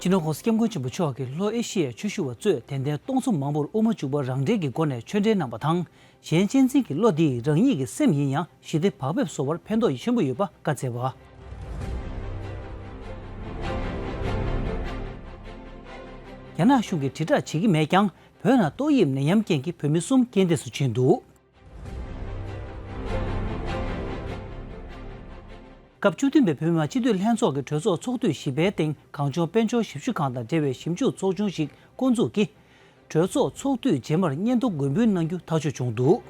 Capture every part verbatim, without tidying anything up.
སྤྱི་ནོར་༸གོང་ས་༸སྐྱབས་མགོན་ཆེན་པོ་མཆོག་གིས་ལྷོ་ཨེ་ཤི་ཡའི་ཆོས་ཞུ་བ་གཙོས་དད་ལྡན་སྟོང་ཚོ་མང་པོར་དབུ་མ་འཇུག་པ་རང་འགྲེལ་གྱི་སྒོ་ནས་ཆོས་འབྲེལ་གནང་བ་དང་། གཞན་གཅེས་འཛིན་གྱི་བློ་འདིས་རང་ཉིད་ཀྱི་སེམས་ཡིན་ཡང་ཞི་བདེ་བག་ཕེབས་བཟོ་བར་ཕན་ཐོགས་ཆེན་པོ་ཡོད་པ་བཀའ་སྩལ་བ། རྒྱ་ནག་གཞུང་གིས་དྲིལ་བསྒྲགས་བྱེད་ཀྱི་མེད་ཀྱང་། བོད་ནང་ཏོག་དབྱིབས་ནད་ཡམས་རྐྱེན་གྱིས་བོད་མི་གསུམ་རྐྱེན་འདས་སུ་ཕྱིན་འདུག་སྐབས་བཅུ་བདུན་པའི་བོད་མི་མང་སྤྱི་འཐུས་ལྷན་ཚོགས་ཀྱི་གྲོས་ཚོགས་ཚོགས་དུས་བཞི་པའི་སྟེང་གངས་ལྗོངས་དཔལ་འབྱོར་ཞབས་ཞུ་ཁང་དང་འབྲེལ་བའི་ཞིབ་འཇུག་ཚོགས་ཆུང་ཞིག་བསྐོང་འཛུགས་ཀྱིས། གྲོས་ཚོགས་ཚོགས་དུས་རྗེས་མར་སྙན་ཐོ་འགོད་འབུལ་གནང་རྒྱུ་ཐག་གཅོད་བྱུང་འདུག་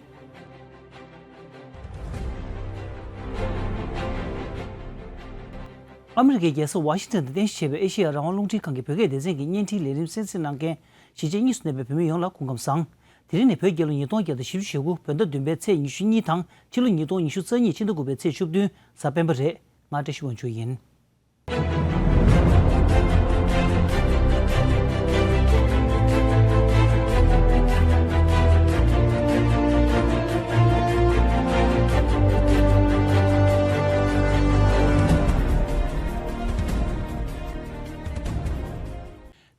ཨ་མི་རི་ཀའི་རྒྱལ་ས་ཝ་ཤིང་ཊོན་དུ་རྟེན་གཞི་བྱས་པའི་ཨེ་ཤེ་ཡ་རང་དབང་རླུང་འཕྲིན་ཁང་གི་བོད་སྐད་སྡེ་ཚན་གྱི་བརྙན་འཕྲིན་ལས་རིམ་གསན་གཟིགས་གནང་མཁན་གཞིས་བྱེས་གཉིས་སུ་གནས་པའི་བོད་མི་ཡོངས་ལ་སྐུ་ཁམས་བཟང་། དེ་རིང་ནི་བོད་རྒྱལ་ལོ་ཉིས་སྟོང་བརྒྱ་དང་བཞི་བཅུ་ཞེ་དགུ་བོད་ཟླ་བདུན་པའི་ཚེས་ཉི་ཤུ་གཉིས་དང་ཕྱི་ལོ་ཉིས་སྟོང་ཉི་ཤུ་རྩ་གཉིས་ཕྱི་ཟླ་དགུ་པའི་ཚེས་བཅུ་བདུན་གཟའ་སྤེན་པ་རེད། ང་བཀྲ་ཤིས་དབང་ཕྱུག་ཡིན།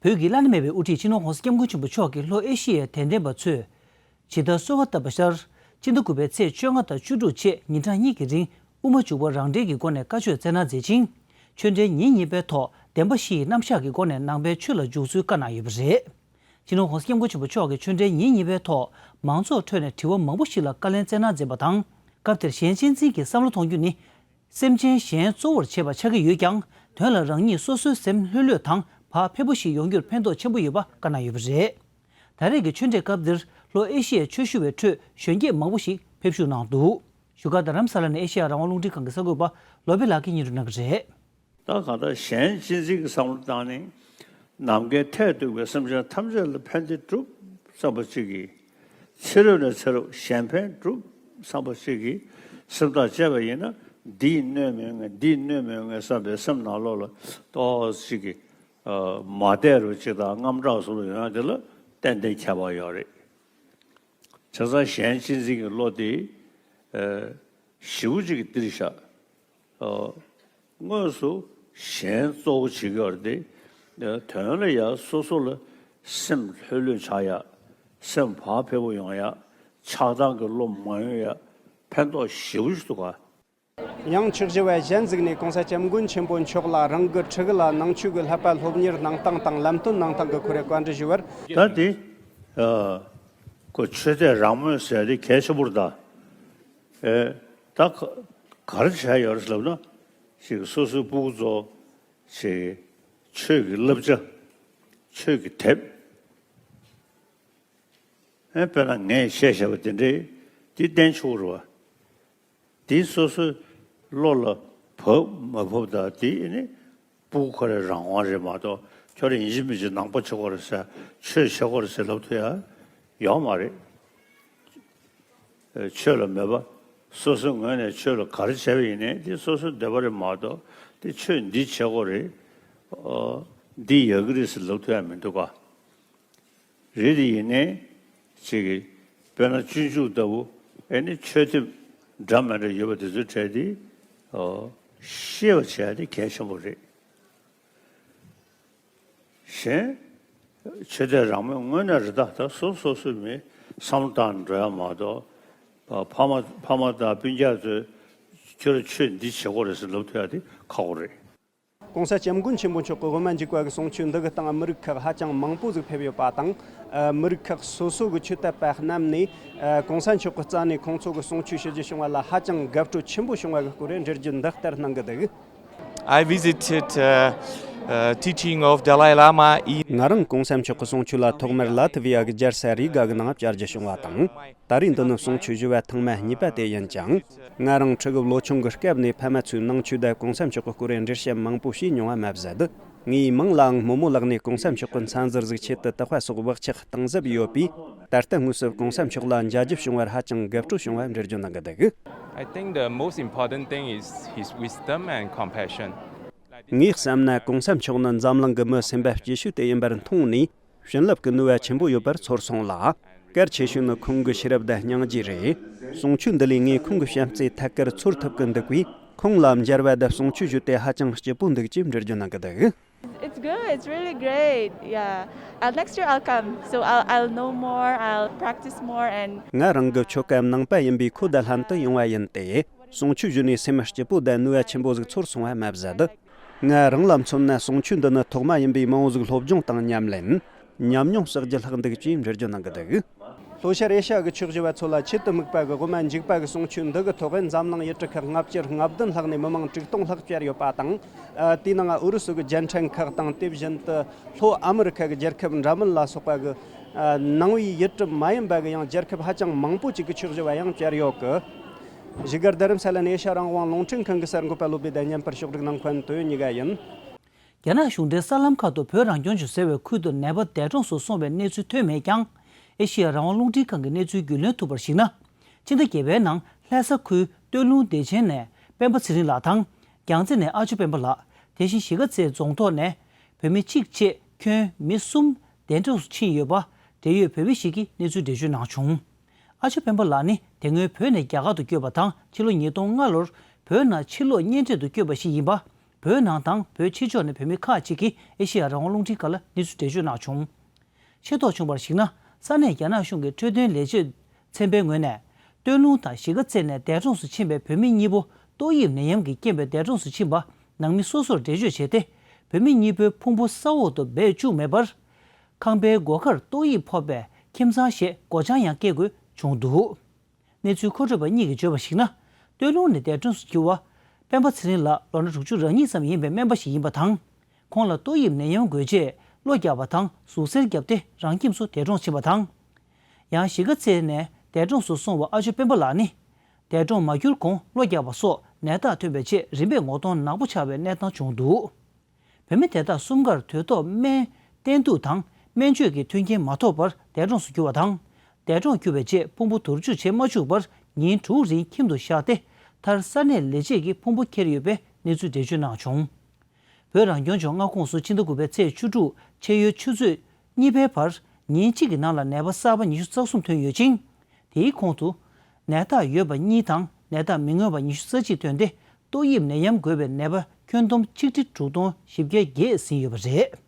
བོད་ཀྱི་བླ་ན་མེད་པའི་དབུ་ཁྲིད་སྤྱི་ནོར་༸གོང་ས་༸སྐྱབས་མགོན་ཆེན་པོ་མཆོག་གིས་ལྷོ་ཨེ་ཤི་ཡའི་དད་ལྡན་པ་ཚོས། ཇི་ལྟར་གསོལ་བ་བཏབ་པ་ལྟར། སྤྱི་ཟླ་དགུ་པའི་ཚེས་བཅོ་ལྔ་དང་བཅུ་དྲུག་བཅས་ཉིན་གྲངས་གཉིས་ཀྱི་རིང་དབུ་མ་འཇུག་པ་རང་འགྲེལ་གྱི་སྒོ་ནས་བཀའ་ཆོས་སྩལ་གནང་མཛད་ཅིང་། ཆོས་འབྲེལ་ཉིན་གཉིས་པའི་ཐོག་བདེན་པ་བཞི་ཡི་རྣམ་གཞག་གི་སྒོ་ནས་ནང་པའི་ཆོས་ལ་འཇུག་ཚུལ་བཀའ་གནང་ཡོད་པ་རེད། སྤྱི་ནོར་༸གོང་ས་༸སྐྱབས་མགོན་ཆེན་པོ་མཆོག་གིས་ཆོས་འབྲེལ་ཉིན་གཉིས་པའི་ཐོག་མང་ཚོགས་ཁྲོད་ནས་དྲི་བ་མང་པོ་ཞིག་ལ་བཀའ་ལན་སྩལ་གནང་མཛད་པ་དང་། སྐབས་དེར་གཞན་གཅེས་འཛིན་གྱི་བསམ་བློ་གཏོང་རྒྱུ་ནི། སེམས་ཅན་གཞན་གཙོ་བོར་བྱེད་པ་ཆགས་ཀྱི་ཡོད་ཀྱང་། དོན་ལ་རང་ཉིད་སོ་སོའི་སེམས་ལྷོད་ལྷོད་དང་བག་ཕེབས་པོ་ཞིག་ཡོང་རྒྱུར་ཕན་ཐོགས་ཆེན་པོ་ཡོད་པ་བཀའ་གནང་ཡོད་པ་རེད། ད་རེས་ཀྱི་ཆོས་འབྲེལ་སྐབས་འདིར་ལྷོ་ཨེ་ཤི་ཡའི་ཆོས་ཞུ་བའི་ཁྲོད་གཞོན་སྐྱེས་མང་པོ་ཞིག་ཕེབས་ཞུགས་གནང་འདུག་བཞུགས་སྒར་རྡ་རམ་ས་ལ་ནས་ཨེ་ཤེ་ཡ་རང་དབང་རླུང་འཕྲིན་ཁང་གི་གསར་འགོད་པ་བློ་བྷེ་ལགས་ཀྱིས་སྙན་སྒྲོན་གནང་གི་རེད། ད་གང་ལྟར་གཞན་གཅེས་འཛིན་གྱི་བསམ་བློ་བཏང་ནས། ནམ་མཁའི་མཐས་གཏུགས་པའི་སེམས་ཅན་ཐམས་ཅད་ལ་ཕན་བདེ་སྒྲུབ་བསམ་པ་གཅིག་གིས། ཚེ་རབས་ནས་ཚེ་རབས་གཞན་ཕན་སྒྲུབ་བསམ་པ་གཅིག་གིས་སེམས་ཐག་བཅད་པ་ཡིན་ན། འདིས་གནོད་མི་ཡོང་ངེས། འདིས་གནོད་མི་ཡོང་ངེས་བསམ་པའི་སེམས་ནང་ལོགས་ལ་ཏོག་ཙམ་གཅིག་གིས་མ་བདེ་རུ་གཅིག་དང་དངངས་སྐྲག་བཟོ་རུ་ཡོང་ཡ་དེ་ལ་ཏན་ཏན་ཁྱད་པར་ཡོད་རེད། བྱས་ཙང་གཞན་གཅེས་འཛིན་གྱི་བློ་དེ་ཞེ་པོ་ཅིག་གིས་སྟེར་ཤག་དངོས་སུ་གཞན་གཙོ་བོ་བྱེད་ཀྱི་ཡོད་རེད་དེ། དོན་ལ་ཡ་སོ་སོ་ལ་སེམས་ལྷོད་ལྷོད་ཆགས་ཡ། སེམས་བག་ཕེབས་པོ་ཡོང་ཡ། ཆགས་སྡང་གི་བློ་མ་ཡོང་ཡ། ཕན་ཐོགས་ཞེ་པོ་ཞིག་འདུག་ག་ཡང་ཕྱོགས་བཞི་བ་གཞན་ཟིག་ནས་གོང་ས་སྐྱབས་མགོན་ཆེན་པོ་མཆོག་ལ་རང་གི་ཕྲུ་གུ་ལ་ནང་ཆོས་ཀྱི་བསླབ་པ་སློབ་གཉེར་གནང་སྟངས་དང་ལམ་སྟོན་གནང་སྟངས་ཀྱི་སྐོར་བཀའ་འདྲི་ཞུས་པར། ད་དེ། ཁོ་ཆོས་དད་རང་མོས་ཟེར་དེ་གལ་ཆེན་པོ་རེད་ད། ཨེ། ད་ག་ག་རེ་བྱས་ཡོད་རེད་ལབ་ན། ཅིག་སོ་སོའི་སྤུ་གུ་ཚོ་ཅིག་ཆོས་ཀྱི་བསླབ་བྱ། ཆོས་ཀྱི་དེབ། ཨེ། དཔེར་ན་ངས་བཤད་བཞག་པ་དེ་འདྲའི་དེ་བསྟན་ཆོག་རེད་བ། དེ་སོ་སོའི་བློ་ལ་བབས་མ་བབས་དང་དེ་ནི་སྤུ་གུ་ཁོ་རའི་རང་དབང་རེད་མ་གཏོགས། ཁྱོད་རང་ཡིན་གཅིག་མིན་གཅིག་ནང་པ་བྱེད་དགོས་རེད་ཟེར། ཆོས་བྱེད་དགོས་རེད་ཟེར་ལབ་ཐུབ་ཡ་ཡོད་མ་རེད། ཆོས་ལ་མོས་པ། སོ་སོའི་ངོས་ནས་ཆོས་ལ་ག་རེ་བྱས་པ་ཡིན་ནའི་དེ་སོ་སོའི་འདོད་པ་རེད་མ་གཏོགས། དེ་ཆོས་འདི་བྱེད་དགོས་རེད། ཨོ། འདི་ཡག་གི་རེད་ཟེར་ལབ་ཐུབ་ཡ་མི་འདུག་ག་རེད་དེ་ཡིན་ནའི་ཅིག་གིས་དཔེར་ན་སྤྱོད་འཇུག་ལྟ་བུ། ཨེ་ནི་ཆོས་དེབ་འདྲ་མི་འདྲ་ཡོད་པ་དེ་ཚོའི་གྲས་དེ་ཨོ་ཤེས་པ་བྱས་ཏེ་གལ་ཆེན་པོ་རེད། གཞན་ཆོས་དད་རང་མོས་དངོས་གནས་རེད་ད། ད་སོ་སོ་སོའི་མི་བསམ་བློ་བཏང་འགྲོ་ཡ་མ་གཏོགས། ཕ་མ་ཕ་མ་དང་སྤུན་ཀྱག་ཚོས་ཁྱོད་ཆོས་འདི་བྱེད་དགོས་རེད་ཟེར་ལབ་ཐུབ་ཡ་དེ་ཁག་པོ་རེད། གོང་ས་སྐྱབས་མགོན་ཆེན་པོ་མཆོག་གི་དབུ་མ་འཇུག་པ་གི་གསུང་ཆོས་འདི་གི་སྟེང་མི་རིགས་ཁག་ཧ་ཅང་མང་པོ་ཟིག་ཕེབས་ཡོད་པ་དང་། ཨ། མི་རིགས་ཁག་སོ་སོ་གི་ཆོས་དད་པ་རྣམས་ནས། ཨ། གོང་ས་མཆོག་གི་རྩ་ནས་ཁོང་ཚོ་གི་གསུང་ཆོས་ཞུ་རྒྱུ་བྱུང་བ་ལ་ཧ་ཅང་དགའ་སྤྲོ་ཆེན་པོ་བྱུང་བ་གི་སྐོར་འགྲེལ་བརྗོད་འདི་ལྟར་གནང་གི་འདུག I visited, uh, uh, teaching of Dalai Lama in ང་རང་གོང་ས་མཆོག་གི་གསུང་ཆོས་ལ་ཐོག་མར་ལ་ཐི་ཝི་ཡ་གི་རྒྱལ་ས་རི་ག་གི་ནང་བཅར་རྒྱུ་བྱུང་བ་དང་། ད་རེས་འདི་ནི་གསུང་ཆོས་ཞུ་བ་ཐེངས་མ་གཉིས་པ་དེ་ཡིན་ཅིང་། ང་རང་ཕྲུ་གུ་ལོ་ཆུང་གི་སྐབས་ནས་ཕ་མ་ཚོས་ནང་ཆོས་དང་གོང་ས་མཆོག་གི་སྐོར་འགྲེལ་བཤད་མང་པོ་བྱས་མྱོང་བ་མ་ཟད། ངའི་མིང་ལའང་རྨོ་མོ་ལགས་ནས་གོང་ས་མཆོག་གི་མཚན་ཟུར་ཟིག་ཆེད་དུ་དག་པ་སོགས་བག་ཆགས་གཏིང་ཟབ་ཡོད་པས། ད་ལྟ་དངོས་སུ་གོང་ས་མཆོག་ལ་མཇལ་རྒྱུ་བྱུང་བར་ཧ་ཅང་དགའ་སྤྲོ་བྱུང་བ་འགྲེལ་བརྗོད་གནང་གི་འདུག I think the most important thing is his wisdom and compassion. ངས་བསམ་ན་གོང་ས་མཆོག་ནི་འཛམ་གླིང་གི་མི་སེམས་པ་སྐྱིད་ཤོས་དེ་ཡིན་པར་མཐོང་ནས། བྱིན་རླབས་ཀྱི་ནུས་པ་ཆེན་པོ་ཡོད་པར་ཚོར་སོང་ལ། གལ་ཆེ་ཤོས་ནི་ཁོང་གི་ཤེས་རབ་དང་སྙིང་རྗེ་རེད། གསུང་ཆོས་འདི་ལས་ངས་ཁོང་གི་བྱམས་བརྩེ་ཐད་ཀར་ཚོར་ཐུབ་ཀྱི་འདུག་པས། ཁོང་ལ་མཇལ་བ་དང་གསུང་ཆོས་ཞུས་ཏེ་ཧ་ཅང་སྐྱིད་པོ་འདུག་ཅེས་འགྲེལ་བརྗོད་གནང་གི་འདུག། It's good. It's really great. Yeah. Uh, next year I'll come. So I'll, I'll know more. I'll practice more and ང་རང་གི་ཆོ་ག་གནང་པ་ཡིན་པས་ཁོ་དང་ལྷན་དུ་ཡོང་བ་ཡིན་ཏེ། གསུང་ཆོས་ཞུས་ནས་སེམས་སྐྱིད་པོ་དང་ནུས་པ་ཆེན་པོ་ཟིག་ཚོར་སོང་བ་མ་ཟད། ང་རང་ལ་མཚོན་ན་གསུང་ཆོས་འདི་ནི་ཐོག་མ་ཡིན་པས་མང་བོ་ཟིག་སློབ་སྦྱོང་དང་ཉམས་ལེན། ཉམས་མྱོང་བསགས་རྒྱུ་ལྷག་འདུག་ཅེས་འགྲེལ་བརྗོད་གནང་གི་འདུག། ལྷོ་ཤར་ཨེ་ཤ་ཡ་གི་ཆོས་ཞུ་བ་ཚོ་ལ་ཆེད་དུ་དམིགས་པ་གི་དབུ་མ་འཇུག་པ་གི་གསུང་ཆོས་འདི་གི་ཐོག་འཛམ་གླིང་ཡུལ་གྲུ་ཁག་ལྔ་བཅུ་ང་བདུན་ལྷག་ནས་མི་མང་དྲུག་སྟོང་ལྷག་བཅར་ཡོད་པ་དང་། ཨ། དེའི་ནང་ཨུ་རུ་སུ་གི་རྒྱལ་ཕྲན་ཁག་དང་། དེ་བཞིན་དུ་ལྷོ་ཨ་མི་རི་ཁ་གི་རྒྱལ་ཁབ་འདྲ་མིན་ལ་སོགས་པ་གི། ཨ། ནང་པའི་ཡུལ་གྲུ་མ་ཡིན་པ་གི་ཡང་རྒྱལ་ཁབ་ཧ་ཅང་མང་པོ་ཅིག་གི་ཆོས་ཞུ་བ་ཡང་བཅར་ཡོད་གི། བཞུགས་སྒར་རྡ་རམ་ས་ལ་ནས་ཨེ་ཤ་ཡ་རང་དབང་རླུང་འཕྲིན་ཁང་གི་གསར་འགོད་པ་བློ་བདེ་དང་། ཉན་པར་ཕྱོགས་སྒྲིག་གནང་མཁན་དོན་ཉི་ག་ཡིན། རྒྱ་ནག་གཞུང་འབྲེལ་གསར་ལམ་ཁག་ཏུ་བོད་རང་སྐྱོང་ལྗོངས་ཟེར་བའི་ཁུལ་དུ་ནད་པ་འདས་གྲོངས་སུ་སོང་བའི་གནས་ཚུལ་ཐོན་མེད་ཀྱང་། ཨེ་ཤེ་ཡ་རང་དབང་རླུང་འཕྲིན་ཁང་གིས་གནས་ཚུལ་རྒྱུས་ལོན་ཐུབ་པར་གཞིགས་ན། ཕྱི་ཟླ་བརྒྱད་པའི་ནང་ལྷ་ས་ཁུལ་སྟོད་ལུང་བདེ་ཆེན་ནས་སྤེན་པ་ཚེ་རིང་ལགས་དང་། རྒྱལ་རྩེ་ནས་ཨ་ཅོ་སྤེན་པ་ལགས། དེ་བཞིན་གཞིས་ཀ་རྩེ་རྫོང་ཐོག་ནས་བོད་མི་གཅིག་བཅས་ཁྱོན་མི་གསུམ་འདས་གྲོངས་སུ་ཕྱིན་ཡོད་པ། འབྲེལ་ཡོད་བོད་མི་ཞིག་གིས་གནས་ཚུལ་འགྲེལ་བརྗོད་གནང་བྱུང་། ཨ་ཅོ་སྤེན་པ་ལགས་ནི་དེ་སྔོན་བོད་ནས་རྒྱ་གར་དུ་བསྐྱོད་པ་དང་། ཕྱི་ལོ་ཉིས་སྟོང་ལྔ་ལོར་བོད་ནང་ཕྱིར་ལོག་གཉེན་འཕྲད་དུ་བསྐྱོད་པ་ཞིག་ཡིན་པ། བོད་ནང་དང་བོད་ཕྱི་ཕྱོགས་ནས་བོད་མི་ཁག་ཅིག་གིས་ཨེ་ཤེ་ཡ་རང་དབང་རླུང་འཕྲིན་ཁང་ལ་གནས་ཚུལ་འགྲེལ་བརྗོད་གནང་བྱུང་། ཤེས་རྟོགས་བྱུང་བར་གཞིགས་ན། ས་གནས་རྒྱ་ནག་གཞུང་གི་འཕྲོད་བསྟེན་ལས་བྱེད་ཚན་པའི་ངོས་ནས། སྟོད་ལུང་དང་གཞིས་ཀ་རྩེ་ནས་འདས་གྲོངས་སུ་ཕྱིན་པའི་བོད་མི་གཉིས་པོ་ཏོག་དབྱིབས་ནད་ཡམས་ཀྱི་རྐྱེན་པས་འདས་གྲོངས་སུ་ཕྱིན་པ། ནང་མི་སོ་སོར་འགྲེལ་བརྗོད་བྱས་ཏེ། བོད་མི་གཉིས་པོའི་ཕུང་པོ་ས་འོག་ཏུ་སྦས་བཅུག་མེད་པར། ཁང་པའི་སྒོ་ཁར་ཏོག་དབྱིབས་ཕོག་པའི་ཁྱིམ་ཚང་ཞེས་སྒོ་བྱང་ཡང་བཀལ་དགོས་བྱུང་འདུག། གནས་ཚུལ་མཁོ་སྤྲོད་པ་གཉིས་ཀྱིས་བརྗོད་པར་གཞིགས་ན། སྟོད་ལུང་ནས་འདས་གྲོངས་སུ་གྱུར་བ། སྤེན་པ་ཚེ་རིང་ལགས་ལོ་ན་དྲུག་ཅུ་རེ་གཉིས་ཙམ་ཡིན་པའི་སྨན་པ་ཞིག་ཡིན་པ་དང་། ཁོང་ལ་ཏོག་དབྱིབས་ནད་ཡམས་འགོས་རྗེས་གློ་བརྒྱབ་པ་དང་། ཟུག་གཟེར་བརྒྱབ་སྟེ་རང་ཁྱིམ་སུ་འདས་གྲོངས་ཕྱིན་པ་དང་། ཡང་གཞིས་ཀ་རྩེ་ནས་འདས་གྲོངས་སུ་སོང་བ་ཨ་ཅོ་སྤེན་པ་ལགས་ནི། འདས་གྲོངས་མ་གྱུར་གོང་གློ་བརྒྱབ་པ་སོགས་ནད་རྟགས་ཐོན་པའི་རྗེས་རིམ་པས་ངོ་གདོང་ནག་པོ་ཆགས་པའི་གནས་སྟངས་བྱུང་འདུག། བོད་མི་དེ་དག་གསུམ་ཀར་དུས་ཐོག་སྨན་བསྟེན་གཏུག་དང་སྨན་བཅོས་ཀྱི་མཐུན་རྐྱེན་མ་ཐོབ་པར་འདས་གྲོངས་སུ་གྱུར་བ་དང་། འདས་གྲོངས་གྱུར་བའི་རྗེས་ཕུང་པོ་དུར་འཇུག་བྱེད་མ་བཅུག་པར་ཉིན་དྲུག་རིང་ཁྱིམ་དུ་བཞག་སྟེ། མཐར་ས་གནས་ལས་བྱེད་ཀྱིས་ཕུང་པོ་འཁྱེར་ཡོད་པའི་གནས་ཚུལ་འགྲེལ་བརྗོད་གནང་བྱུང་། བོད་རང་སྐྱོང་ལྗོངས་མངའ་ཁོངས་སུ་ཕྱི་ཟླ་དགུ་པའི་ཚེས་བཅུ་དྲུག་ཕྱེད་ཡོལ་ཆུ་ཚོད་གཉིས་པའི་བར་ཉིན་གཅིག་གི་ནང་ལ་ནད་པ་གསར་པ་ཉི་ཤུ་རྩ་གསུམ་ཐོན་ཡོད་ཅིང་། དེའི་ཁོངས་སུ། ནད་རྟགས་ཡོད་པ་གཉིས་དང་ནད་རྟགས་མི་མངོན་པ་ཉི་ཤུ་རྩ་གཅིག་ཐོན་ཏེ། ཏོག་དབྱིབས་ནད་ཡམས་འགོས་པའི་ནད་པ་ཁྱོན་བསྡོམས་ཆིག་ཁྲི་དྲུག་སྟོང་བཞི་བརྒྱ་བརྒྱད་ཟིན་ཡོད་པ་རེད།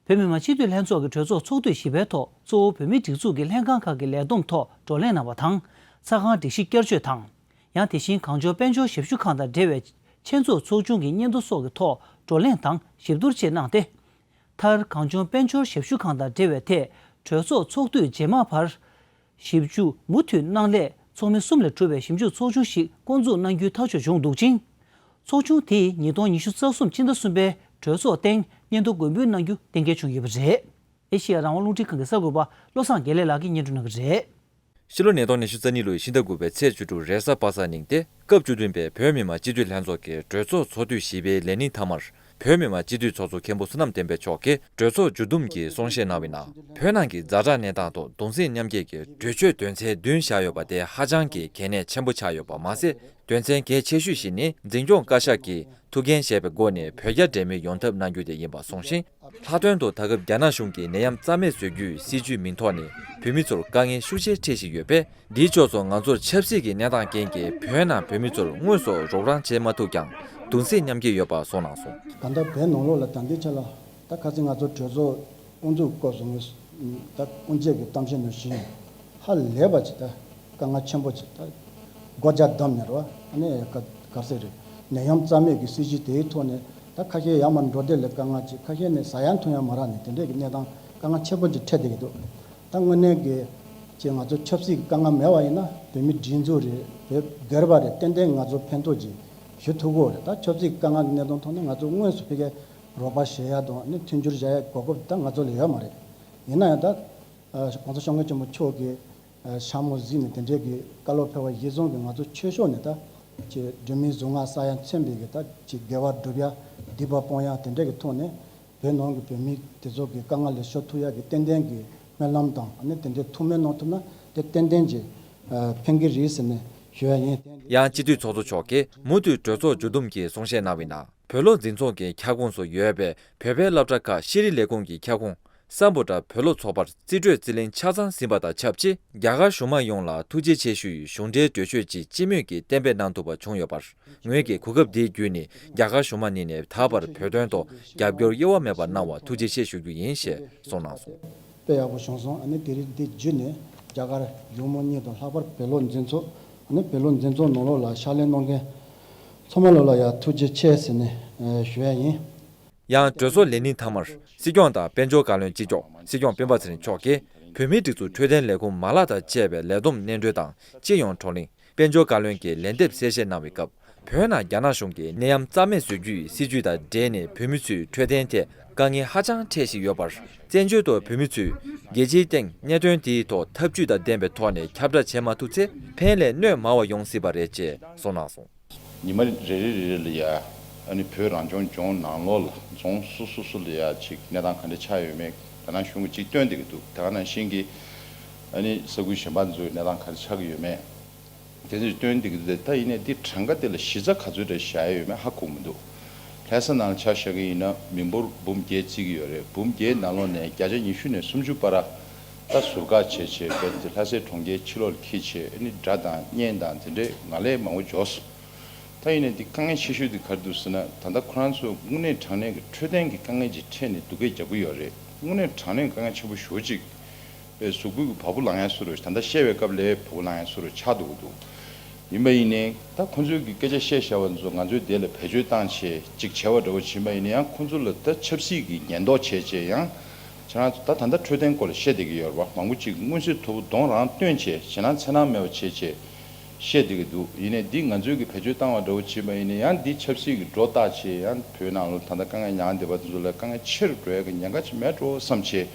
བོད་མི་མང་སྤྱི་འཐུས་ལྷན་ཚོགས་ཀྱི་གྲོས་ཚོགས་ཚོགས་དུས་བཞི་པའི་ཐོག་གཙོ་བོ་བོད་མིའི་སྒྲིག་འཛུགས་ཀྱི་ལྷན་ཁང་ཁག་གི་ལས་བསྡོམས་ཐོག་བགྲོ་གླེང་གནང་བ་དང་། ཚོགས་ཁང་སྒྲིག་གཞི་བསྐྱར་བཅོས་དང་། ཡང་དེ་བཞིན་གངས་ལྗོངས་དཔལ་འབྱོར་ཞབས་ཞུ་ཁང་དང་འབྲེལ་བའི་ཆེད་འཛུགས་ཚོགས་ཆུང་གི་སྙན་ཐོ་སོགས་ཀྱི་ཐོག་བགྲོ་གླེང་དང་ཞིབ་བསྡུར་བཅས་གནང་སྟེ། མཐར་གངས་ལྗོངས་དཔལ་འབྱོར་ཞབས་ཞུ་ཁང་དང་འབྲེལ་བའི་ཐད་གྲོས་ཚོགས་ཚོགས་དུས་རྗེས་མ་བར། ཞིབ་འཇུག་མུ་མཐུད་གནང་སླད་ཚོགས་མི་གསུམ་ལས་གྲུབ་པའི་ཞིབ་འཇུག་ཚོགས་ཆུང་ཞིག་བསྐོ་འཛུགས་གནང་རྒྱུའི་ཐག་གཅོད་བྱུང་འདུག་ཅིང་། ཚོགས་ཆུང་དེས་ཉིས་སྟོང་ཉི་ཤུ་རྩ་གསུམ་ཕྱི་ཟླ་གསུམ་པའི་གྲོས་ཚོགས་སྟེང་སྙན་ཐོ་འགོད་འབུལ་གནང་རྒྱུ་གཏན་འཁེལ་བྱུང་ཡོད་པ་རེད། ཨེ་ཤེ་ཡ་རང་དབང་རླུང་འཕྲིན་ཁང་གི་གསར་འགོད་པ་བློ་བཟང་དགེ་ལེགས་ལགས་ཀྱིས་སྙན་སྒྲོན་གནང་གི་རེད། ཕྱི་ལོ་ཉིས་སྟོང་ཉི་ཤུ་རྩ་གཉིས་ལོའི་ཕྱི་ཟླ་དགུ་པའི་ཚེས་བཅུ་དྲུག་རེས་གཟའ་པ་སངས་ཉིན་ཏེ། སྐབས་བཅུ་བདུན་པའི་བོད་མི་མང་སྤྱི་འཐུས་ལྷན་ཚོགས་ཀྱི་གྲོས་ཚོགས་ཚོགས་དུས་བཞི་པའི་ལས་ཉིན་མཐའ་མར། བོད་མི་མང་སྤྱི་འཐུས་ཚོགས་གཙོ་མཁན་པོ་བསོད་ནམས་བསྟན་འཕེལ་མཆོག་གིས་གྲོས་ཚོགས་མཇུག་བསྡོམས་ཀྱི་གསུང་བཤད་གནང་བའི་ནང་། བོད་ནང་གི་ཛ་དྲག་གནས་སྟངས་ཐོག་གདུང་སེམས་མཉམ་སྐྱེད་ཀྱི་གྲོས་ཆོད་དོན་ཚན་བདུན་བཞག་ཡོད་པ་དེ་ཧ་ཅང་གི་གལ་གནད་ཆེན་པོ་ཆགས་ཡོད་པ་མ་ཟད། དོན་ཚན་གལ་ཆེ་ཤོས་ཤིག་ནི་འཛིན་སྐྱོང་བཀའ་ཤག་གིས་ཐུགས་འགན་བཞེས་པའི་སྒོ་ནས་བོད་རྒྱ་འབྲེལ་མོལ་ཡོང་ཐབས་གནང་རྒྱུ་དེ་ཡིན་པ་གསུངས་ཤིང་། ལྷག་དོན་དུ་ད་སྐབས་རྒྱ་ནག་གཞུང་གིས་ནད་ཡམས་རྩ་མེད་བཟོ་རྒྱུའི་སྲིད་ཇུས་མིང་ཐོག་ནས་བོད་མི་ཚོར་དཀའ་ངལ་ཤུགས་ཆེ་འཕྲད་བཞིན་ཡོད་པས། འདིའི་ཕྱོགས་སུ་ང་ཚོར་ཆབ་སྲིད་ཀྱི་གནས་སྟངས་རྐྱེན་གྱིས་བོད་ནང་བོད་མི་ཚོར་དངོས་སུ་རོགས་རམ་བྱེད་མ་ཐུབ་ཀྱང་གདུང་སེམས་མཉམ་སྐྱེད་ཡོད་པ་གསུངས་གནང་སོང་། གང་ལྟར་བོད་ནང་ལོགས་ལ་ད་ལྟའི་ཆ་ལ་ད་ཁ་སང་ང་ཚོ་གྲོས་ཚོགས་དབུ་འཛུགས་སྐབས་སུ་ངོས་ད་དབུ་འབྱེད་ཀྱི་གཏམ་བཤད་ནང་བཞིན་ཧ་ལས་པ་ཅིག་ད་དཀའ་ངལ་ཆེན་པོ་ཅིག་ད་སྒོ་ལྕགས་བསྡམས་ནས་རེད་བ། ཨ་ནི་ག་ག་ཟེར་རེད། ནད་ཡམས་རྩ་མེད་ཀྱི་སྲིད་ཇུས་དེའི་ཐོག་ནས་ད་ཁ་ཤས་ཡར་མར་འགྲོ་བསྡད་ལ་དཀའ་ངལ་ཅིག་ཁ་ཤས་ནས་ཟ་ཡ་འཐུང་ཡ་མ་རག་ནས་དེ་འདྲས་ཀྱི་གནས་སྟངས་དཀའ་ངལ་ཆེན་པོ་ཅིག་འཕྲད་བསྡད་ཀྱི་འདུག་ད་དངོས་གནས་ཀྱི་ཅིག་ང་ཚོ་ཆབ་སྲིད་ཀྱི་དཀའ་ངལ་མེད་པ་ཡིན་ན་བོད་མི་སྒྲིག་འཛུགས་རེད། བོད་སྒེར་པ་རེད། ཏན་ཏན་ང་ཚོ་ཕན་ཐོགས་ཅིག་ཞུ་ཐུབ་ཀྱི་ཡོད་རེད། ད་ཆབ་སྲིད་ཀྱི་དཀའ་ངལ་གྱི་གནས་སྟངས་ཐོག་ནས་ང་ཚོ་དངོས་སུ་ཕ་གིར་རོགས་པ་བྱེད་ཡ་དང་ནི་མཐུན་འགྱུར་བྱ་ཡ་གོ་སྐབས་ད་ང་ཚོ་ལ་ཡོད་མ་རེད། ཡིན་ན་ཡང་ད་༸གོང་ས་༸སྐྱབས་མགོན་ཆེན་པོ་མཆོག་གིས་ཤ་མོ་གཟིགས་ནས་དེ་འདྲའི་གི་བཀའ་སློབ་ཕེབས་པ་གཞིར་བཟུང་གིས་ང་ཚོ་ཆོས་ཕྱོགས་ནས་ད་ཅིག་སྒྲོལ་མའི་གཟུངས་སྔགས་བསགས་ཡ་མཚོན་པའི་གི་ད་ཅིག་དགེ་བ་སྒྲུབ་ཡ་སྡིག་པ་སྤོང་ཡ་དེ་འདྲའི་གི་ཐོག་ནས་བོད་ནང་གི་བོད་མི་དེ་ཚོ་གི་དཀའ་ངལ་ལས་ཤོར་ཐུབ་ཡ་གི་ཏན་ཏན་གི་སྨོན་ལམ་དང་ཨ་ནི་དེ་འདྲའི་ཐུགས་སྨོན་གནང་ཐུབ་ན་དེ་ཏན་ཏན་གྱི་ཕན་གི་རེད་ཟེར་ནས་ཞུ་ཡ་ཡིན། ཡང་སྤྱི་འཐུས་ཚོགས་གཙོ་མཆོག་གིས་མུ་མཐུད་གྲོས་ཚོགས་མཇུག་བསྡོམས་ཀྱི་གསུང་བཤད་གནང་བའི་ནང་། བོད་ལུགས་འཛིན་ཚོགས་ཀྱི་ཁྱབ་ཁོངས་སུ་ཡོད་པའི་བོད་པའི་སློབ་གྲྭ་ཁག་ཤེས་རིག་ལས་ཁུངས་ཀྱི་ཁྱབ་ཁོངས་ སམ་བྷོ་ཊ་བོད་སློབ་ཚོགས་པར་རྩིས་སྤྲོད་རྩིས་ལེན་ཆ་ཚང་ཟིན་པ་དང་ཆབས་ཅིག་རྒྱ་གར་གཞུང་མང་ཡོངས་ལ་ཐུགས་རྗེ་ཆེ་ཞུའི་གཞུང་འབྲེལ་གྲོས་ཆོད་ཅིག་སྤྱི་མོས་ཀྱིས་གཏན་འབེབས་གནང་ཐུབ་པ་བྱུང་ཡོད་པར། ངོས་ཀྱིས་གོ་སྐབས་འདི་བརྒྱུད་ནས་རྒྱ་གར་གཞུང་མང་གཉིས་ནས་ད་བར་བོད་དོན་ཐོག་རྒྱབ་སྐྱོར་གཡེལ་བ་མེད་པར་གནང་བར་ཐུགས་རྗེ་ཆེ་ཞུ་རྒྱུ་ཡིན་ཞེས་གསུངས་གནང་སོང་། དཔེ་ཡག་པོ་བྱུང་སོང་། ཨ་ནི་དེ་རིང་འདི་བརྒྱུད་ནས་རྒྱ་གར་གཞུང་མང་གཉིས་དང་ལྷག་པར་བོད་སློབ་འཛིན་ཚོགས། ཨ་ནི་བོད་སློབ་འཛིན་ཚོགས་ནང་ལོགས་ལ་ཕྱག་ལས་གནང་མཁན་ཚང་མ་ལོ་ལ་ཡང་ཐུགས་རྗེ་ཆེ་ཟེར་ནས་ཨ་ཞུ་ཡ་ཡིན། ཡང་གྲོས་ཚོགས་ལས་རིམ་མཐའ་མར་སྲིད་སྐྱོང་དང་དཔལ་འབྱོར་བཀའ་བློན་གཅིག་ལྕོགས་སྲིད་སྐྱོང་སྤེན་པ་ཚེ་རིང་མཆོག་གིས་བོད་མིའི་སྒྲིག་འཛུགས་འཕྲོད་བསྟེན་ལས་ཁུངས་མ་ལག་དང་བཅས་པའི་ལས་བསྡོམས་སྙན་སྒྲོན་དང་སྤྱི་ཡོངས་བགྲོ་གླེང་། དཔལ་འབྱོར་བཀའ་བློན་གྱིས་ལན་འདེབས་གསལ་བཤད་གནང་བའི་སྐབས། བོད་ནང་རྒྱ་ནག་གཞུང་གིས་ནད་ཡམས་རྩ་མེད་བཟོ་རྒྱུའི་སྲིད་ཇུས་དང་འབྲེལ་ནས་བོད་མི་ཚོའི་འཕྲོད་བསྟེན་ཐད་དཀའ་ངལ་ཧ་ཅང་འཕྲད་བཞིན་ཡོད་པར། བཙན་བྱོལ་དུ་བོད་མི་ཚོས་རྒྱལ་སྤྱིའི་སྟེང་གནད་དོན་དེའི་ཐོག་ཐབས་ཇུས་དང་ལྡན་པའི་ཐོག་ནས་ཁྱབ་བསྒྲགས་བྱེད་མ་ཐུབ་ཚེ་ཕན་ལས་གནོད་མང་བ་ཡོང་སྲིད་པ་རེད་ཅེས་གསུངས་གནང་སོང་། ཉི་མ་རེ་རེ་རེ་རེ་ལ་ཡ། ཨ་ནི་བོད་རང་སྐྱོང་ལྗོངས་ནང་ལོགས་ལ་རྫོང་སོ་སོ་སོ་ལ་ཡ་ཅིག་གནས་སྟངས་ག་འདྲ་ཆགས་ཡོད་མེད་ད་ནང་གཞུང་གིས་ཅིག་སྟོན་བསྡད་ཀྱི་འདུག་དེ་ག་ནང་བཞིན་གྱི་ཨ་ནི་ས་ཁུལ་གཞན་པ་ཚོའི་གནས་སྟངས་ག་འདྲ་ཆགས་ཀྱི་ཡོད་མེད་དེ་ཚོ་སྟོན་བསྡད་ཀྱི་འདུག་ད་ཡིན་ནའི་འདི་གྲངས་ཀ་དེ་ལ་གཞི་རྩ་ག་ཚོད་རེ་བཞག་ཡོད་མེད་ཧ་གོ་མི་འདུག་ལྷ་ས་ནང་ལ་ཆ་བཞག་གི་ཡིན་ན་མི་འབོར་འབུམ་བརྒྱད་བརྩི་གི་ཡོད་རེད། འབུམ་བརྒྱད་ནང་ལོགས་ནས་བརྒྱ་ཆ་ཉི་ཤུ་ནས་སུམ་ཅུ་བར་ད་ཟུར་བཀག་བྱས་བྱས་དཔེ་དེ་ལྷ་སའི་གྲོང་ཁྱེར་ཕྱི་ལོགས་ལ་འཁྱེར་བྱས་ཨ་ནི་དགྲ་དང་གཉེན་དང་འདི་འདྲའི་ངང་ལས་མང་པོ་འབྱོར་སོང་། ད་ཡིན་ནའི་འདི་དཀའ་ངལ་ཆེ་ཤོས་འདི་ག་རེ་འདུག་ཟེར་ན། ད་ལྟ་ཁོ་རང་ཚོ་དངོས་གནས་དྲང་གནས་ཀྱི་འཕྲོད་བསྟེན་གྱི་དཀའ་ངལ་ཅིག་འཕྲད་ནས་སྡུག་སྐད་རྒྱག་གི་ཡོད་རེད། དངོས་གནས་དྲང་གནས་དཀའ་ངལ་ཆེན་པོ་ཞེ་པོ་ཅིག་པའི་གཟུགས་པོའི་གི་བ་སྤུ་ལངས་ཡ་བཟོ་འདྲ་ཞིག་ད་ལྟ་བཤད་པའི་སྐབས་ལ་བ་སྤུ་ལངས་ཡ་བཟོ་འདྲ་ཆགས་འདུག་གི་འདུག་ཡིན་པ་ཡིན་ནའི་ད་ཁོ་ཚོའི་གི་སྐད་ཆ་བཤད་བཞག་པ་ཚོ་ང་ཚོའི་དེ་ལ་བེད་སྤྱོད་བཏང་བྱས་ཅིག་བྱས་པ་འདྲ་བོ་ཕྱིན་པ་ཡིན་ན་ཡང་ཁོ་ཚོ་ལ་ད་ཆབ་སྲིད་ཀྱི་ཉེན་རྟོག་བྱས་བྱས་ཡང་ཁྱེད་རང་ཚོ་ད་ད་ལྟ་འཕྲོད་བསྟེན་སྐོར་ལ་བཤད་བསྡད་ཀྱི་ཡོད་རེད་བ། མང་པོ་ཅིག་མངོན་གསལ་དོད་པོ་གདོང་རང་སྟོན་བྱས་ཞེད་སྣང་འཚེར་སྣང་མེད་པ་བྱས་བྱས། བཤད་བསྡད་ཀྱི་འདུག་ཡིན་ནའི་འདི་ང་ཚོའི་གི་བེད་སྤྱོད་བཏང་བ་འདྲ་བོ་བྱས་པ་ཡིན་ན་ཡང་འདི་ཆབ་སྲིད་ཀྱི་སྒྲོ་བཏགས་བྱས་ཡང་བོད་ནང་ལ་ད་ལྟ་དཀའ་ངལ་མྱངས་བསྡད་པ་དེ་ཚོ་ལ་དཀའ་ངལ་ཆེ་རུ་འགྲོ་ཡ་གི་ཉེན་ཁ་ཅིག་མེད་འགྲོ་བསམ་བྱས།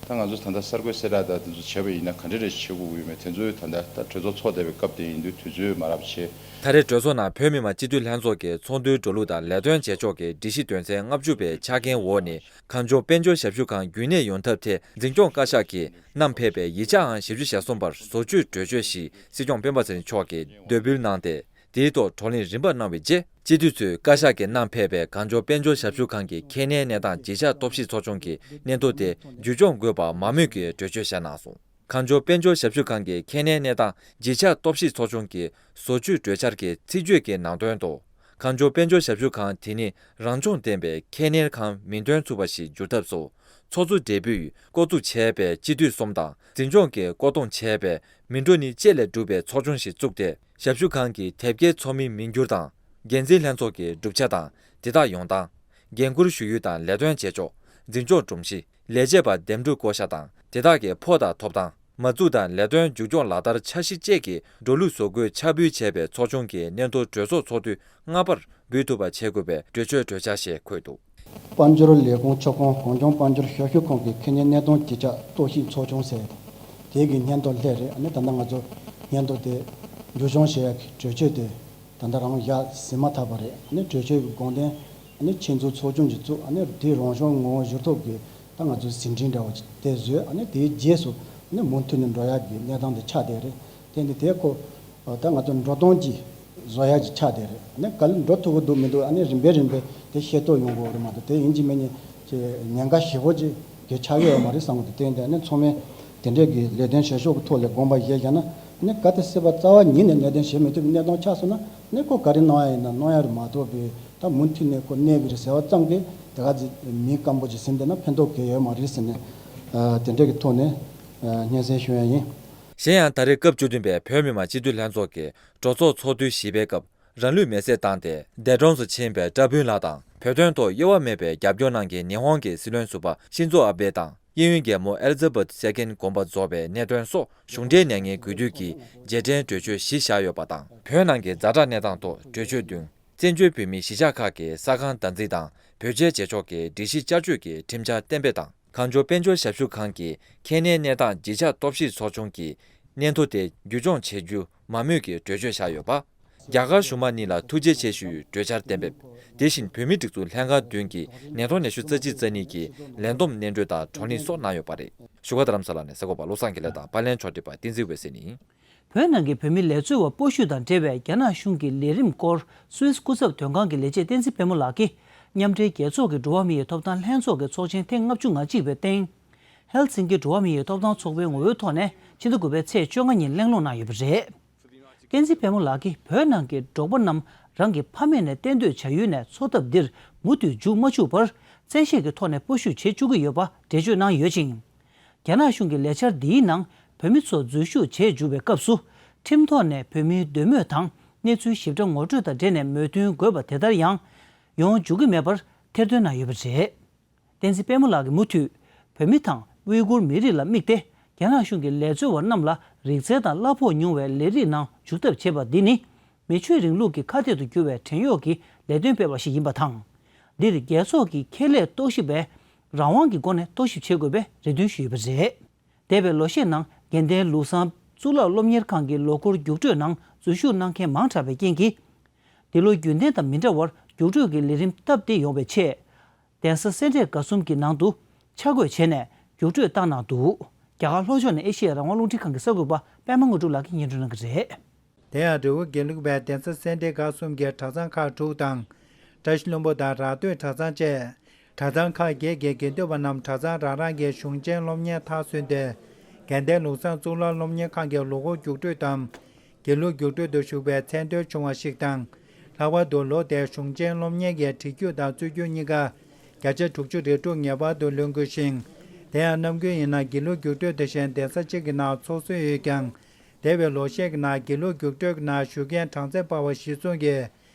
ད་ང་ཚོ་ད་ལྟ་གསར་འགོད་གསལ་བསྒྲགས་དང་དེ་ཚོ་བྱས་པ་ཡིན་ན་ག་འདྲ་རེ་བྱེད་དགོས་ཀྱི་ཡོད་མེད་དེ་ཚོའི་ད་ལྟ་ད་གྲོས་ཚོགས་ཚོགས་བསྡད་པའི་སྐབས་དེ་ཡིན་དུས་དུས་ཚོད་མ་རབས་བྱས། ད་རེས་གྲོས་ཚོགས་ནང་བོད་མི་མང་སྤྱི་འཐུས་ལྷན་ཚོགས་ཀྱི་ཚོགས་འདུའི་འགྲོ་ལུགས་དང་ལས་དོན་བྱེད་ཕྱོགས་ཀྱི་སྒྲིག་གཞི་དོན་ཚན་ལྔ་བཅུ་པའི་ཆ་རྐྱེན་འོག་ནས་གངས་ལྗོངས་དཔལ་འབྱོར་ཞབས་ཞུ་ཁང་རྒྱུན་གནས་ཡོང་ཐབས་ཐད་འཛིན་སྐྱོང་བཀའ་ཤག་གིས་བསྣམས་ཕེབས་པའི་ཡིག་ཆའམ་ཞེ་བཅུ་ཞེ་གསུམ་པར་བཟོ་བཅོས་གྲོས་ཆོད་ཞིག་སྲིད་སྐྱོང་སྤེན་པ་ཚེ་རིང་མཆོག་གིས་འདོན་འབུལ་གནང་སྟེ། དེའི་ཐོག་བགྲོ་གླེང་རིམ་པར་གནང་བའི་རྗེས། སྤྱི་འཐུས་ཚོས་བཀའ་ཤག་གིས་བསྣམས་ཕེབས་པའི་གངས་ལྗོངས་དཔལ་འབྱོར་ཞབས་ཞུ་ཁང་གི་ཁེ་གནས་གནས་སྟངས་བརྗེ་ཆག་སྟོབས་ཤེས་ཚོགས་ཆུང་གི་སྙན་ཐོ་དེ་བསྒྱུར་སྐྱོང་དགོས་པ་མང་མོས་ཀྱིས་གྲོས་ཆོད་བཞག་གནང་སོང་། གངས་ལྗོངས་དཔལ་འབྱོར་ཞབས་ཞུ་ཁང་གི་ཁེ་གནས་གནས་སྟངས་བརྗེ་ཆག་སྟོབས་ཤེས་ཚོགས་ཆུང་གི་བཟོ་བཅོས་གྲོས་འཆར་གྱི་ཚིག་བརྗོད་ཀྱི་ནང་དོན་དུ། གངས་ལྗོངས་དཔལ་འབྱོར་ཞབས་ཞུ་ཁང་དེ་ནི་རང་སྦྱོང་ལྡན་པའི་ཁེ་གནས་ཁང་མིང་འདོན་ཚུགས་པ་ཞིག་འགྱུར་ཐབས་སུ། ཚོགས་གཙོ་སྦྲེལ་པོས་བསྐོ་འཛུགས་བྱས་པའི་སྤྱི་འཐུས་གསུམ་དང་འཛིན་སྐྱོང་གིས་བསྐོ་གཏོང་བྱས་པའི་མི་འགྲོ་ནི་བཅས་ལས་གྲུབ་པའི་ཚོགས་ཆུང་ཞིག་བཙུགས་ཏེ། ཞབས་ཞུ་ཁང་གི་དེབ་སྐྱེལ་ཚོགས་མི་མིང་བསྒྱུར་དང་། འགན་འཛིན་ལྷན་ཚོགས་ཀྱི་གྲུབ་ཆ་དང་དེ་དག་ཡོང་སྟངས། འགན་འཁུར་ཞུ་ཡུལ་དང་ལས་དོན་བྱེད་ཕྱོགས། འཛིན་སྐྱོང་སྒྲོམ་གཞི། ལས་བྱེད་པ་འདེམས་སྒྲུག་བསྐོ་བཞག་དང་དེ་དག་གི་ཕོགས་དང་ཐོབ་ཐང་། མ་འཛུགས་དང་ལས་དོན་མཇུག་སྐྱོང་ལག་བསྟར་འཆར་གཞི་བཅས་ཀྱི་འགྲོ་ལུགས་བཟོ་འགོད་ཕྱག་ཕུལ་བྱས་པའི་ཚོགས་ཆུང་གི་སྙན་ཐོ་གྲོས་ཚོགས་ཚོགས་དུས་ལྔ་པར་འབུལ་ཐུབ་པ་བྱེད་དགོས་པའི་གྲོས་ཆོད་གྲོས་འཆར་ཞེས་འཁོད་འདུག་དཔལ་འབྱོར་ལས་ཁུངས་ཕྱོགས་ཁོངས་གངས་ལྗོངས་དཔལ་འབྱོར་ཞབས་ཞུ་ཁང་གི་ཁེ་གནས་གནས་སྟངས་བརྗེ་ཆག་སྟོབས་ཤེས་ཚོགས་ཆུང་ཟེར། དེ་གི་སྙན་ཐོ་སླེབས་རེད། ཨ་ནི་ད་ལྟ་ང་ཚོ་སྙན་ཐོ་དེ་མཇུག་སྐྱོང་བྱེད་ཡག་གི་གྲོས་ཆོད་དེ་ད་ལྟ་རང་བཞག་ཟིན་མ་ཐག་པ་རེད། ཨ་ནི་གྲོས་ཆོད་ཀྱི་དགོངས་དོན་ཨ་ནི་ཆེད་འཛུགས་ཚོགས་ཆུང་ཅིག་བཙུགས། ཨ་ནི་དེའི་རང་སྦྱོང་ངོ་བོ་བསྒྱུར་ཐབས་ཀྱི་ད་ང་ཚོའི་ཟིན་བྲིས་འདྲ་བོ་ཅིག་དེ་བཟོས། ཨ་ནི་དེའི་རྗེས་སུ་ཨ་ནི་མུ་མཐུད་ནས་འགྲོ་ཡག་གི་གནས་སྟངས་དེ་ཆགས་བསྡད་རེད། དེ་ནི་དེ་ཁོ་ད་ང་ཚོ་འགྲོ་སྟངས་ཀྱི་བཟོ་ཡག་ཅིག་ཆགས་བསྡད་རེད། ཨ་ནི་ག་ལེར་འགྲོ་ཐུབ་ཀྱི་འདུག་མི་འདུག་ཨ་ནི་རིམ་པས་རིམ་པས་དེ་ཤེས་རྟོགས་ཡོང་དགོས་རེད་མ་གཏོགས། དེ་ཡིན་གཅིག་མིན་གཉིས་ཀྱི་ཉེན་ཁ་ཞེ་པོ་ཅིག་གི་ཆགས་ཡོད་མ་རེད་བསམ་གི་འདུག་དེ་ཡིན་དུས་ཨ་ནི་ཚང་མས་དེ་འདྲས་ཀྱི་ལས་དོན་བྱེད་ཕྱོགས་ཀྱི་ཐོག་ལ་དགོངས་པ་བཞེས་བཞག་ན་ཨ་ནི་གལ་ཏེ་སྲིད་པ་རྩ་བ་ཉིད་ནས་ལས་དོན་བྱེད་མི་ཐུབ་པའི་གནས་སྟངས་ཆགས་སོང་ན་ཨ་ནི་ཁོ་ག་རེ་གནང་ཡ་ཡིན་ན་གནང་ཡ་རེད་མ་གཏོགས་པའི་ད་མུ་མཐུད་ནས་ཁོ་གནས་ཀྱི་རེད་ཟེར་བ་ཙམ་གྱིས་དེ་ག་ཚོད་མི་སྐམ་པོ་ཅིག་ཟིན་བསྡད་ན་ཕན་ཐོགས་གང་ཡང་ཡོད་མ་རེད་ཟེར་ནས་དེ་འདྲས་ཀྱི་ཐོག་ནས་སྙན་སེང་ཞུ་ཡ་ཡིན། གཞན་ཡང་ད་རེས་སྐབས་བཅུ་བདུན་པའི་བོད་མི་མང་སྤྱི་འཐུས་ལྷན་ཚོགས་ཀྱི་གྲོས་ཚོགས་ཚོགས་དུས་བཞི་པའི་སྐབས། རང་ལུས་མེར་སྲེག་བཏང་སྟེ་འདས་གྲོངས་སུ་ཕྱིན་པའི་བཀྲ་ཕུན་ལགས་དང་། བོད་དོན་ཐོག་གཡོ་བ་མེད་པའི་རྒྱབ་སྐྱོར་གནང་མཁན་ཉི་ཧོང་གི་སྲིད་བློན་ཟུར་པ་ཤིན་ཛོ་ཨ་བྷེ་དང་། དབྱིན་ཡུལ་རྒྱལ་མོ་ཨེ་ལི་ཛ་བྷེཐ་སེ་ཀན་དགོངས་པ་རྫོགས་པའི་གནད་དོན་སོགས་གཞུང་འབྲེལ་མྱ་ངན་གུས་འདུད་ཀྱིས་རྗེས་དྲན་གྲོས་ཆོད་བཞི་བཞག་ཡོད་པ་དང་། བོད་ནང་གི་ཛ་དྲག་གནས་སྟངས་ཐོག་གྲོས་ཆོད་བདུན། བཙན་བྱོལ་བོད་མིའི་གཞིས་ཆགས་ཁག་གི་ས་ཁང་བདག་འཛིན་དང་བེད་སྤྱོད་བྱེད་ཕྱོགས་ཀྱི་སྒྲིག་གཞི་བསྐྱར་བཅོས་ཀྱི་ཁྲིམས་འཆར་གཏན་འབེབས་དང་། གངས་ལྗོངས་དཔལ་འབྱོར་ཞབས་ཞུ་ཁང་གི་ཁེ་གནས་གནས་སྟངས་བརྗེ་ཆགས་སྟོབས་ཤེས་ཚོགས་ཆུང་གི་སྙན་ཐོ་དེ་བསྒྱུར་སྐྱོང་བྱེད་རྒྱུ་མང་མོས་ཀྱིས་གྲོས་ཆོད་བཞག་ཡོད་པ། རྒྱ་གར་གཞུང་མང་གཉིས་ལ་ཐུགས་རྗེ་ཆེ་ཞུའི་གྲོས་འཆར་གཏན་འབེབས། དེ་བཞིན་བོད་མིའི་སྒྲིག་འཛུགས་ལྷན་ཁང་བདུན་གྱི་ཉིས་སྟོང་ཉི་ཤུ་རྩ་གཅིག་རྩ་གཉིས་ཀྱི་ལས་བསྡོམས་སྙན་སྒྲོན་དང་བགྲོ་གླེང་སོགས་གནང་ཡོད་པ་རེད། བཞུགས་སྒར་རྡ་རམ་ས་ལ་ནས་གསར་འགོད་པ་བློ་བཟང་དགེ་ལེགས་དང་པར་ལེན་ཕྱོགས་སྒྲིག་པ་བསྟན་འཛིན་འོད་ཟེར་ནས་ཡིན། བོད་ནང་གི་བོད་མི་ལས་འཚོལ་བ་སྤོ་བཤུད་དང་འབྲེལ་བའི་རྒྱ་ནག་གཞུང་གི་ལས་རིམ་སྐོར་སུད་སི་སྐུ་ཚབ་དོན་ཁང་གི་ལས་བྱེད་བསྟན་འཛིན་དཔལ་མོ་ལགས་ཀྱིས་མཉམ་འབྲེལ་རྒྱལ་ཚོགས་ཀྱི་འགྲོ་བ་མིའི་ཐོབ་ཐང་ལྷན་ཚོགས་ཀྱི་ཚོགས་ཆེན་ཐེངས་ལྔ་བཅུ་ང་གཅིག་པའི་སྟེང་ ཧེལ་སིན་ཀི་འགྲོ་བ་མིའི་ཐོབ་ཐང་ཚོགས་པའི་ངོ་བོའི་ཐོག་ནས་ཕྱི་ཟླ་དགུ་པའི་ཚེས་བཅོ་ལྔ་ཉིན་གླེང་སློང་གནང་ཡོད་པ་རེད། བསྟན་འཛིན་དཔལ་མོ་ལགས་ཀྱིས་བོད་ནང་གི་འབྲོག་པ་རྣམས་རང་གི་ཕ་མེས་ནས་གཏན་སྡོད་བྱ་ཡུལ་ནས་འཚོ་ཐབས་འདིར་མུ་མཐུད་འཇུག་མ་བཅུག་པར་བཙན་ཤེད་ཀྱི་ཐོག་ནས་སྤོ་བཤུད་བྱེད་བཅུག་གི་ཡོད་པ་འགྲེལ་བརྗོད་གནང་ཡོད་ཅིང་། རྒྱ་ནག་གཞུང་གི་ལས་འཆར་འདིའི་ནང་བོད་མི་ཚོ་འཛུལ་ཞུགས་བྱེད་འཇུག་པའི་སྐབས་སུ། ཁྲིམས་ཐོག་ནས་བོད་མིའི་འདོད་མོས་དང་གནས་ཚུལ་ཞིབ་ཕྲ་ངོ་སྤྲོད་དང་འབྲེལ་ནས་མོས་མཐུན་དགོས་པ་དེ་ལྟར་ཡང་ཡོང་འཇུག་གི་མེད་པར་ཐེར་འདོན་གནང་ཡོད་པ་རེད། བསྟན་འཛིན་དཔལ་མོ་ལགས་ཀྱིས་མུ་མཐུད་བོད་མི་དང་ཝི་གུར་མི་རིགས་ལ་དམིགས་ཏེ་རྒྱ་ནག་གཞུང་གི་ལས་བཙོན་པ་རྣམས་ལ་རིག་རྩལ་དང་གླ་ཕོགས་ཉུང་བའི་ལས་རིགས་ནང་འཇུག་ཐབས་བྱེད་པ་འདི་ནི་མི་ཆོས་རིང་ལུགས་ཀྱི་ཁ་གཏད་དུ་གྱུར་བའི་བྲན་གཡོག་གི་ལས་དོན་སྤེལ་བ་ཞིག་ཡིན་པ་དང་། འདིར་རྒྱལ་ཚོགས་ཀྱི་ཁེ་ལས་རྟོག་ཞིབ་པས་རང་དབང་གི་སྒོ་ནས་རྟོག་ཞིབ་བྱེད་དགོས་པའི་རེ་འདུན་ཞུས་ཡོད་པ་རེད། འདས་པའི་ལོ་ཤས་ནང་དགེ་ལྡན་ལུགས་བཟང་གཙུག་ལག་སློབ་གཉེར་ཁང་གི་ལོ་འཁོར་རྒྱུགས་སྤྲོད་ནང་འཛུལ་ཞུགས་གནང་མཁན་མང་དྲགས་པའི་རྐྱེན་གྱིས། འདི་ལོ་རྒྱུན་ལྡན་དང་མི་འདྲ་བར་རྒྱུགས་སྤྲོད་ཀྱི་ལས་རིམ་སྟབས་བདེ་ཡོང་བའི་ཆེད། གདན་ས་སེ་འབྲས་དགའ་གསུམ་གྱི་ནང་དུ་ཆ་བགོས་བྱས་ནས་རྒྱུགས་སྤྲོད་བཏང་གནང་འདུག་རྒྱ་གར་ལྷོ་ཕྱོགས་ནས་ཨེ་ཤེ་ཡ་རང་དབང་རླུང་འཕྲིན་ཁང་གི་གསར་འགོད་པ་པད་མ་དངོས་གྲུབ་ལགས་ཀྱིས་སྙན་སྒྲོན་གནང་གི་རེད། དེ་ཡང་རི་བོ་དགེ་ལུགས་པའི་གདན་ས་སེ་འབྲས་དགའ་གསུམ་གྱི་གྲྭ་ཚང་ཁག་དྲུག་དང་། བཀྲ་ཤིས་ལྷུན་པོ་དང་ར་སྟོད་གྲྭ་ཚང་བཅས། གྲྭ་ཚང་ཁག་བརྒྱད་ཀྱི་དགེ་འདུན་པ་རྣམས་གྲྭ་ཚང་རང་རང་གི་གཞུང་ཆེན་སློབ་གཉེར་མཐར་སོན་ཏེ། དགེ་ལྡན་ལུགས་བཟང་གཙུག་ལག་སློབ་གཉེར་ཁང་གི་ལོ་འཁོར་རྒྱུགས་སྤྲོད་དམ། དགེ་ལུགས་རྒྱུགས་སྤྲོད་དུ་ཞུགས་པའི་མཚན་འདོན་བྱུང་བ་ཞིག་དང་། ལྷག་པར་དུ་ལོ་དེའི་གཞུང་ཆེན་སློབ་གཉེར་གྱི་བྲིས་རྒྱུགས་དང་རྩོད་རྒྱུགས་གཉིས་ཀ་བརྒྱ་ཆ་དྲུག་ཅུ་རེ་དྲུག་ངེས་པར་དུ་ལོན་དགོས་ཤིང་། དེ་ཡང་ནམ་རྒྱུན་ཡིན་ན་དགེ་ལུགས་རྒྱུགས་སྤྲོད་དེ་བཞིན་གདན་ས་གཅིག་གི་ནང་འཚོགས་སྲོལ་ཡོད་ཀྱང་། འདས་པའི་ལོ་ཤས་ཀྱི་ནང་དགེ་ལུགས་རྒྱུགས་སྤྲོད་ཀྱི་ནང་ཞུགས་མཁན་གྲངས་ཚད་དཔའ་བ་གཞིར་བཟུང་གིས་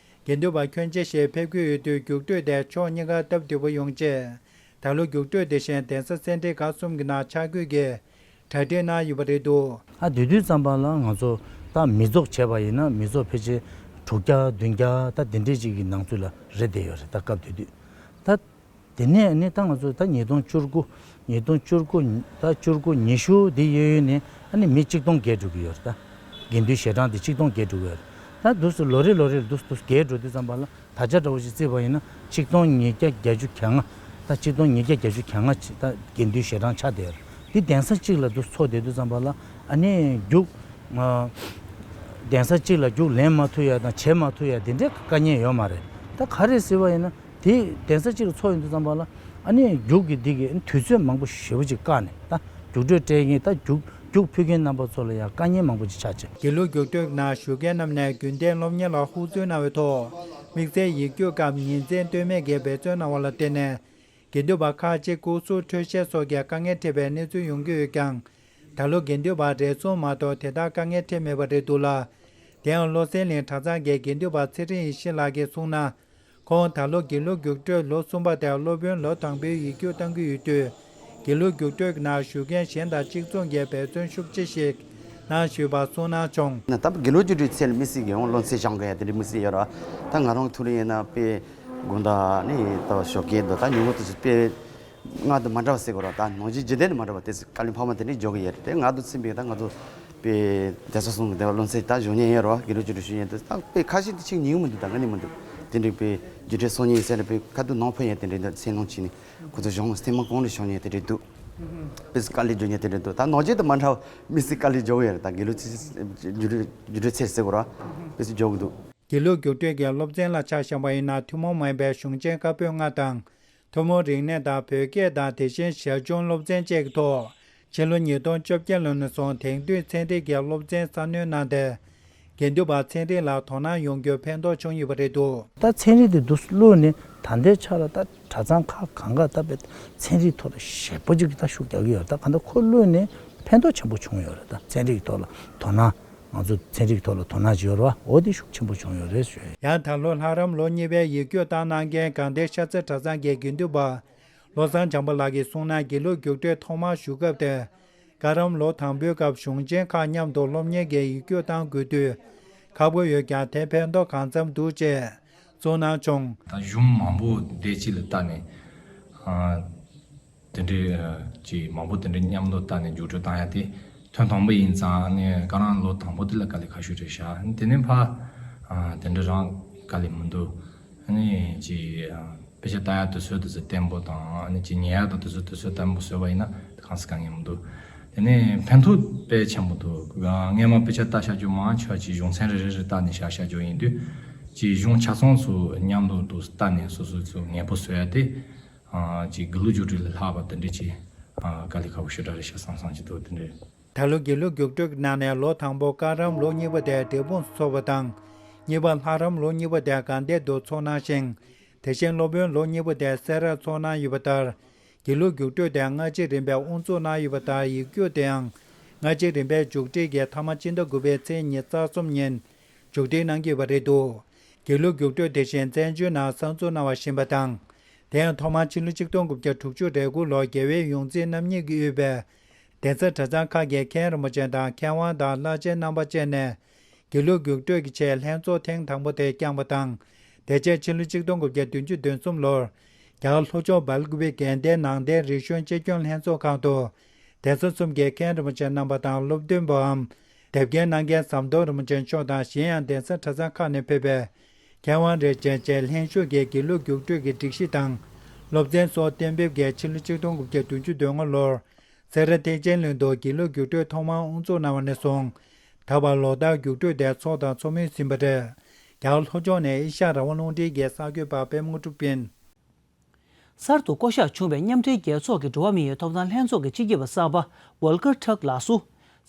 དགེ་འདུན་པ་ཁྱོན་ཆེ་ཞིག་ཕེབས་ཀྱི་ཡོད་དུས་རྒྱུགས་སྤྲོད་དེ་ཕྱོགས་གཉིས་ཀ་སྟབས་བདེ་པོ་ཡོང་ཆེད། ད་ལོ་རྒྱུགས་སྤྲོད་དེ་བཞིན་གདན་ས་སེ་འབྲས་དགའ་གསུམ་གྱི་ནང་ཆ་བགོས་ཀྱིས་གྲ་སྒྲིག་གནང་ཡོད་པ་རེད་འདུག་ཨ་དེ་དུས་ཙམ་པ་ལ་ང་ཚོ་ད་མི་ཚོགས་བྱས་པ་ཡིན་ན་མི་ཚོགས་ཕལ་ཆེར་དྲུག་བརྒྱ་བདུན་བརྒྱ་ད་དེ་འདྲས་ཅིག་གི་ནང་ཚུད་ལ་རེད་བསྡད་ཡོད་རེད། ད་སྐབས་དེ་དུས་ད། དེ་ནས་ནི་ད་ང་ཚོ་ད་ཉིས་སྟོང་བཅུ་དགུ། ཉིས་སྟོང་བཅུ་དགུ། ད་བཅུ་དགུ་ཉི་ཤུ་དེ་ཡོད་ཡོད་ནས་ཨ་ནི་མི་གཅིག་སྟོང་བརྒལ་འགྲོ་གི་ཡོད་རེད། ད་དགེ་འདུན་ཞལ་གྲངས་དེ་གཅིག་སྟོང་བརྒལ་འགྲོ་གི་ཡོད་རེད། ད་དུས་སུ་ལོ་རེ་ལོ་རེར་དུས་སུ་དུས་སུ་བརྒལ་འགྲོ་དུས་ཙམ་པ་ལ་ད་ཆ་འདྲ་བོ་ཞིག་བརྩིས་པ་ཡིན་ན་གཅིག་སྟོང་ཉིས་བརྒྱ་བརྒྱད་ཅུ་གྱ་ལྔ། ད་གཅིག་སྟོང་ཉིས་བརྒྱ་བརྒྱད་ཅུ་གྱ་ལྔ་ཅིག་ད་དགེ་འདུན་ཞལ་གྲངས་ཆགས་བསྡད་ཡོད་རེད། འདི་གདན་ས་གཅིག་ལ་དུས་སུ་འཚོགས་བསྡད་དུས་ཙམ་པ་ལ་ཨ་ནི་རྒྱུགས། གདན་ས་གཅིག་ལ་རྒྱུགས་ལེན་མ་ཐུབ་ཡ་དང་བྱེད་མ་ཐུབ་ཡ་དེ་འདྲའི་དཀའ་ངལ་ཡོད་མ་རེད། ད་ག་རེ་ཟེར་བ་ཡིན་ན། དེ་གདན་ས་གཅིག་ལ་འཚོགས་ཡོང་དུས་ཙམ་པ་ལ་ཨ་ནི་རྒྱུགས་ཀྱི་འདི་གི་དུས་ཚོད་མང་པོ་ཞེ་པོ་ཅིག་བཀག་ནས་ད་རྒྱུགས་སྤྲོད་སྤྲད་མཁན་ད་རྒྱུགས་རྒྱུགས་ཕུལ་མཁན་རྣམ་པ་ཚོ་ལ་ཡང་དཀའ་ངལ་མང་པོ་ཅིག་ཆགས་བྱས། དགེ་ལུགས་རྒྱུགས་སྤྲོད་ནང་ཞུགས་མཁན་རྣམས་ནས་རྒྱུན་གཏན་སློབ་གཉེར་ལ་ཧུར་བརྩོན་གནང་བའི་ཐོག་དམིགས་བསལ་ཡིག་རྒྱུགས་སྐབས་ཉིན་མཚན་ལྟོས་མེད་ཀྱིས་འབད་བརྩོན་གནང་བ་ལ་བརྟེན་ནས་དགེ་འདུན་པ་ཁག་ཅིག་སྐུ་གཟུགས་འཕྲོད་བཞེས་སོགས་ཀྱི་དཀའ་ངལ་འཕྲད་པའི་གནས་ཚུལ་ཡོང་གི་ཡོད་ཀྱང་། ད་ལོ་དགེ་འདུན་པ་རེ་ཟུང་མ་གཏོགས་དེ་ལྟར་དཀའ་ངལ་འཕྲད་མེད་པ་རེད་འདུག་ལ། དེ་ཡང་བློ་གསལ་གླིང་གྲྭ་ཚང་གི་དགེ་འདུན་པ་ཚེ་རིང་ཡེ་ཤེས་ལགས་ཀྱིས་གསུངས་ན། ཁོང་ད་ལོ་དགེ་ལུགས་རྒྱུགས་སྤྲོད་ལོ་གསུམ་པ་དེ་སློབ་དཔོན་ལོ་དང་པོའི་ཡིག་རྒྱུགས་གཏང་གི་ཡོད་དུས། དགེ་ལུགས་རྒྱུགས་སྤྲོད་ནང་ཞུགས་མཁན་གཞན་དང་གཅིག་མཚུངས་ཀྱི་འབད་བརྩོན་ཤུགས་ཆེ་ཞིག་གནང་ཞུས་པ་གསུངས་གནང་བྱུང་། ད་དགེ་ལུགས་རྒྱུགས་སྤྲོད་ཚད་ལ་དམིགས་བསལ་གྱི་ཡང་བློ་འཚབ་བྱུང་གི་ཡ་དེ་འདྲའི་དམིགས་བསལ་ཡོད་ར། ད་ང་རང་ཐུགས་ལ་ཡིན་ན་དཔེ་དགོང་དག་ནི་ད་ཞོགས་ཀས་འདུག་ད་ཉིན་གུང་དུ་དཔེ། ང་དང་མ་འདྲ་བ་ཟེར་དགོས་རེད། ད་ནང་ཆོས་འཇིག་རྟེན་དང་མ་འདྲ་བ་དེ་ཚོ་བཀའ་བློན་འཕགས་མ་དེ་འདྲས་འཇོག་གི་ཡོད་རེད། དེ་ང་དང་མཚུངས་པའི་ད་ང་ཚོ་དཔེ་གདན་ས་གསུམ་གྱི་དེ་བ་བློ་འཚབ་ད་བྱུང་མཁན་ཡོད་རེད་བ། དགེ་ལུགས་ཀྱི་འགྲུལ་བཞུད་ཡིན་དུས་ད་དཔེ་ཁ་ཤས་དེ་ཆིག་ཉིན་མི་འདུག་ད་ང་ནི་མི་འདུག་དེ་འདྲས་དཔེ་རྒྱུགས་སྤྲོད་སོང་ཉིན་ཟེར་ནས་དཔེ་ཁ་ཐུག་ནང་ཕན་ཡོད་དེ་འདྲས་འདུག་སེམས་ནང་ཕྱིན་ནས་ཁོ་ཚོ་གཞུང་ལ་སྟེང་མ་གང་ལ་བྱུང་ཉིན་དེ་འདྲས་འདུག་དཔེ་སུ་དཀའ་ལས་འཇོག་ཉིན་དེ་འདྲས་འདུག་ད་ནང་ཆོས་དང་མ་འདྲ་བ་མི་སྲིད་དཀའ་ལས་འཇོག་གི་ཡོད་རེད། ད་དགེ་ལུགས་ཚེ་རྒྱུགས་སྤྲོད་རྒྱུགས་སྤྲོད་ཚེ་ཟེར་དགོས་རེད་བ། དཔེ་སུ་འཇོག་གི་འདུག་དགེ་ལུགས་རྒྱུགས་སྤྲོད་ཀྱི་སློབ་ཚན་ལ་ཆ་བཞག་པ་ཡིན་ན་ཐུན་མོང་མ་ཡིན་པའི་གཞུང་ཆེན་བཀའ་པོད་ལྔ་དང་། ཐུན་མོང་རིག་གནས་དང་བོད་སྐད་དང་དེ་བཞིན་ཞར་བྱུང་སློབ་ཚན་བཅས་ཀྱི་ཐོག་ཕྱི་ལོ་ཉིས་སྟོང་བཅོ་བརྒྱད་ལོ་ནས་བཟུང་དེང་དུས་ཚན་རིག་གི་སློབ་ཚན་གསར་སྣོན་གནང་སྟེ། དགེ་འདུན་པ་ཚན་རིག་ལ་དོ་སྣང་ཡོང་རྒྱུར་ཕན་ཐོགས་བྱུང་ཡོད་པ་རེད་འདུག་ད་ཚན་རིག་དེ་འདུག་བླུགས་ནས་ད་ལྟའི་ཆ་ལ་ད་གྲྭ་ཚང་ཁག་གང་ག་ད་དཔེ་ཚན་རིག་ཐོག་ལ་ཞེ་པོ་ཅིག་གི་ད་ཤུགས་རྒྱག་གི་ཡོད་རེད། ད་ག་འདྲ་ཁོ་བླུགས་ནས་ཕན་ཐོགས་ཆེན་པོ་བྱུང་ཡོད་རེད། ད་ཚན་རིག་ཐོག་ལ་དོ་སྣང་། ང་ཚོ་ཚན་རིག་ཐོག་ལ་དོ་སྣང་བྱེད་རོགས་འོ་དེ་ཤུགས་ཆེན་པོ་བྱུང་ཡོད་རེད་ཞུ། ཡང་ད་ལོ་ལྷ་རམས་ལོ་གཉིས་པའི་ཡིག་རྒྱུགས་བཏང་གནང་མཁན་དགའ་ལྡན་ཤར་རྩེ་གྲྭ་ཚང་གི་དགེ་འདུན་པ་བློ་བཟང་བྱམས་པ་ལགས་ཀྱིས་གསུངས་ན། དགེ་ལུགས་རྒྱུགས་སྤྲོད་ཐོག་མར་ཞུགས་སྐབས་དེ་བཀའ་རམས་ལོ་དང་པོའི་སྐབས་གཞུང་ཆེན་ཁག་མཉམ་དུ་སློབ་གཉེར་གྱི་ཡིག་རྒྱུགས་བཏང་དགོས་དུས་ཁག་པོ་ཡོད་ཀྱང་དེ་ཕན་ཐོགས་གང་འཚམ་འདུག་ཅེས་གསུངས་གནང་བྱུང་། ད་གཞུང་མང་པོ་སྡེ་གཅིག་ལ་བལྟས་ནས། དེ་འདྲའི་ཅིག་མང་པོ་དེ་འདྲའི་མཉམ་དུ་བལྟས་ནས་རྒྱུགས་སྤྲོད་བཏང་ཡ་དེ་ཐོན་དང་པོ་ཡིན་ཙང་ནས་བཀའ་རམས་ལོ་དང་པོ་དེ་ལ་དཀའ་ལས་ཁག་ཤོས་རེད་ཤག་དེ་ནས་ཕར་དེ་འདྲ་རང་དཀའ་ལས་མི་འདུག་ནས་ཅིག་དཔེ་ཆ་ལྟ་ཡ་དུས་ཚོད་དུས་ཚོད་བརྟན་པོ་དང་ནས་ཅིག་ཉལ་ཡ་དང་དུས་ཚོད་དུས་ཚོད་བརྟན་པོ་བཟོས་པ་ཡིན་ན་དེ་གང་སྲིད་དཀའ་ངལ་མི་འདུག་དེ་ནས་ཕན་ཐོགས་དཔེ་ཆེན་པོ་འདུག་སྔས་མ་དཔེ་ཆ་ལྟ་བཞག་རྒྱུ་མང་ཆེ་བ་ཅིག་གཞུང་ཚན་རེ་རེ་རེ་བལྟས་ནས་བཞག་བཞག་རྒྱུ་ཡིན་དུས་ཅིག་གཞུང་ཆ་ཚང་ཚོ་མཉམ་དུ་འདུག་བལྟས་ནས་སོ་སོ་ཚོ་ངེས་པོ་བཟོ་ཡ་དེ། ཅིག་དགེ་ལུགས་རྒྱུགས་སྤྲོད་ལས་ལྷག་པ་དེ་འདྲ་ཅིག་ དཀའ་ལས་ཁག་པོ་ཞེ་དྲག་རེད་ཤག་བསམ་བསམ་གྱི་འདུག་དེ་འདྲའི། ད་ལོ་དགེ་ལུགས་རྒྱུགས་སྤྲོད་ནང་ནས་ལོ་དང་པོ་བཀའ་རམས་ལོ་གཉིས་པ་དེ་འབྲས་སྤུངས་སུ་ཚོགས་པ་དང་། གཉིས་པ་ལྷ་རམས་ལོ་གཉིས་པ་དེ་དགའ་ལྡན་དུ་ཚོགས་གནང་ཞིང་། དེ་བཞིན་སློབ་དཔོན་ལོ་གཉིས་པ་དེ་སེ་རར་ཚོགས་གནང་ཡོད་པ་ལྟར། དགེ་ལུགས་རྒྱུགས་སྤྲོད་དེ་སྔ་ཕྱི་རིམ་པས་དབུ་འཛུགས་གནང་ཡོད་པ་ལྟར་ཡིག་རྒྱུགས་དེའང་སྔ་ཕྱི་རིམ་པས་མཇུག་སྒྲིལ་གྱིས་མཐའ་མ་སྤྱི་ཟླ་དགུ་པའི་ཚེས་ཉི་ཤུ་རྩ་གསུམ་ཉིན་མཇུག་སྒྲིལ་གནང་གི་ཡོད་པ་རེད་འདུག་དགེ་ལུགས་རྒྱུགས་སྤྲོད་དེ་བཞིན་བཙན་བྱོལ་ནང་གསར་འཛུགས་གནང་བ་བཞིན་པ་དང་། དེ་ཡང་ཐོག་མར་ཕྱི་ལོ་ཆིག་སྟོང་དགུ་བརྒྱ་དྲུག་ཅུ་རེ་དགུ་ལོར་རྒྱལ་བའི་ཡོངས་འཛིན་རྣམ་གཉིས་ཀྱིས་དབུས་པའི་གདན་ས་གྲྭ་ཚང་ཁག་གི་མཁན་རིན་པོ་ཆེ་དང་མཁས་དབང་དང་བླ་ཆེན་རྣམ་པ་བཅས་ནས། དགེ་ལུགས་རྒྱུགས་སྤྲོད་ཀྱི་ཆེད་ལྷན་ཚོགས་ཐེངས་དང་པོ་དེ་བསྐྱངས་པ་དང་། དེ་རྗེས་ཕྱི་ལོ་ཆིག་སྟོང་དགུ་བརྒྱ་བདུན་ཅུ་དོན་གསུམ་ལོར། རྒྱ་གར་ལྷོ་ཕྱོགས་སྦེལ་ཀུ་པེ་དགོན་སྡེའི་ནང་བསྟན་རིག་གཞུང་གཅེས་སྐྱོང་ལྷན་ཚོགས་ཁང་དུ། གདན་ས་གསུམ་གྱི་མཁན་རིན་པོ་ཆེ་རྣམ་པ་དང་སློབ་སྟོན་པའམ། དེབ་སྐྱེལ་གནང་མཁན་ཟམ་གདོང་རིན་པོ་ཆེ་མཆོག་དང་གཞན་ཡང་གདན་ས་གྲྭ་ཚང་ཁག་ནས་ཕེབས་པའི་མཁས་དབང་རེ་ཅན་བཅས་ལྷན་ཞུགས་ཀྱིས་དགེ་ལུགས་རྒྱུགས་སྤྲོད་ཀྱི་སྒྲིག་གཞི་དང་སློབ་ཚན་སོགས་གཏན་འབེབས་ཀྱིས་ཕྱི་ལོ་ཆིག་སྟོང་དགུ་བརྒྱ་བདུན་ཅུ་དོན་ལྔ་ལོར་སེ་ར་ཐེག་ཆེན་གླིང་དུ་དགེ་ལུགས་རྒྱུགས་སྤྲོད་ཐོག་མར་དབུ་འཛུགས་གནང་བ་ནས་བཟུང་། ད་བར་ལོ་ལྟར་རྒྱུགས་སྤྲོད་དེ་འཚོགས་དང་འཚོགས་མུས་ཟིན་པ་རེད། རྒྱ་གར་ལྷོ་ཕྱོགས་ནས་ཨེ་ཤ་ཡ་རང་དབང་རླུང་འཕྲིན་གྱི་གསར་འགོད་པ་པད་མ་དངོས་གྲུབ་ཡིན། གསར་དུ་བསྐོ་གཞག་བྱུང་བའི་མཉམ་འབྲེལ་རྒྱལ་ཚོགས་ཀྱི་འགྲོ་བ་མིའི་ཐོབ་ཐང་ལྷན་ཚོགས་ཀྱི་སྤྱི་ཁྱབ་པ་གསར་པ་ཝོལ་ཀར་ཊརྐ་ལགས་སུ།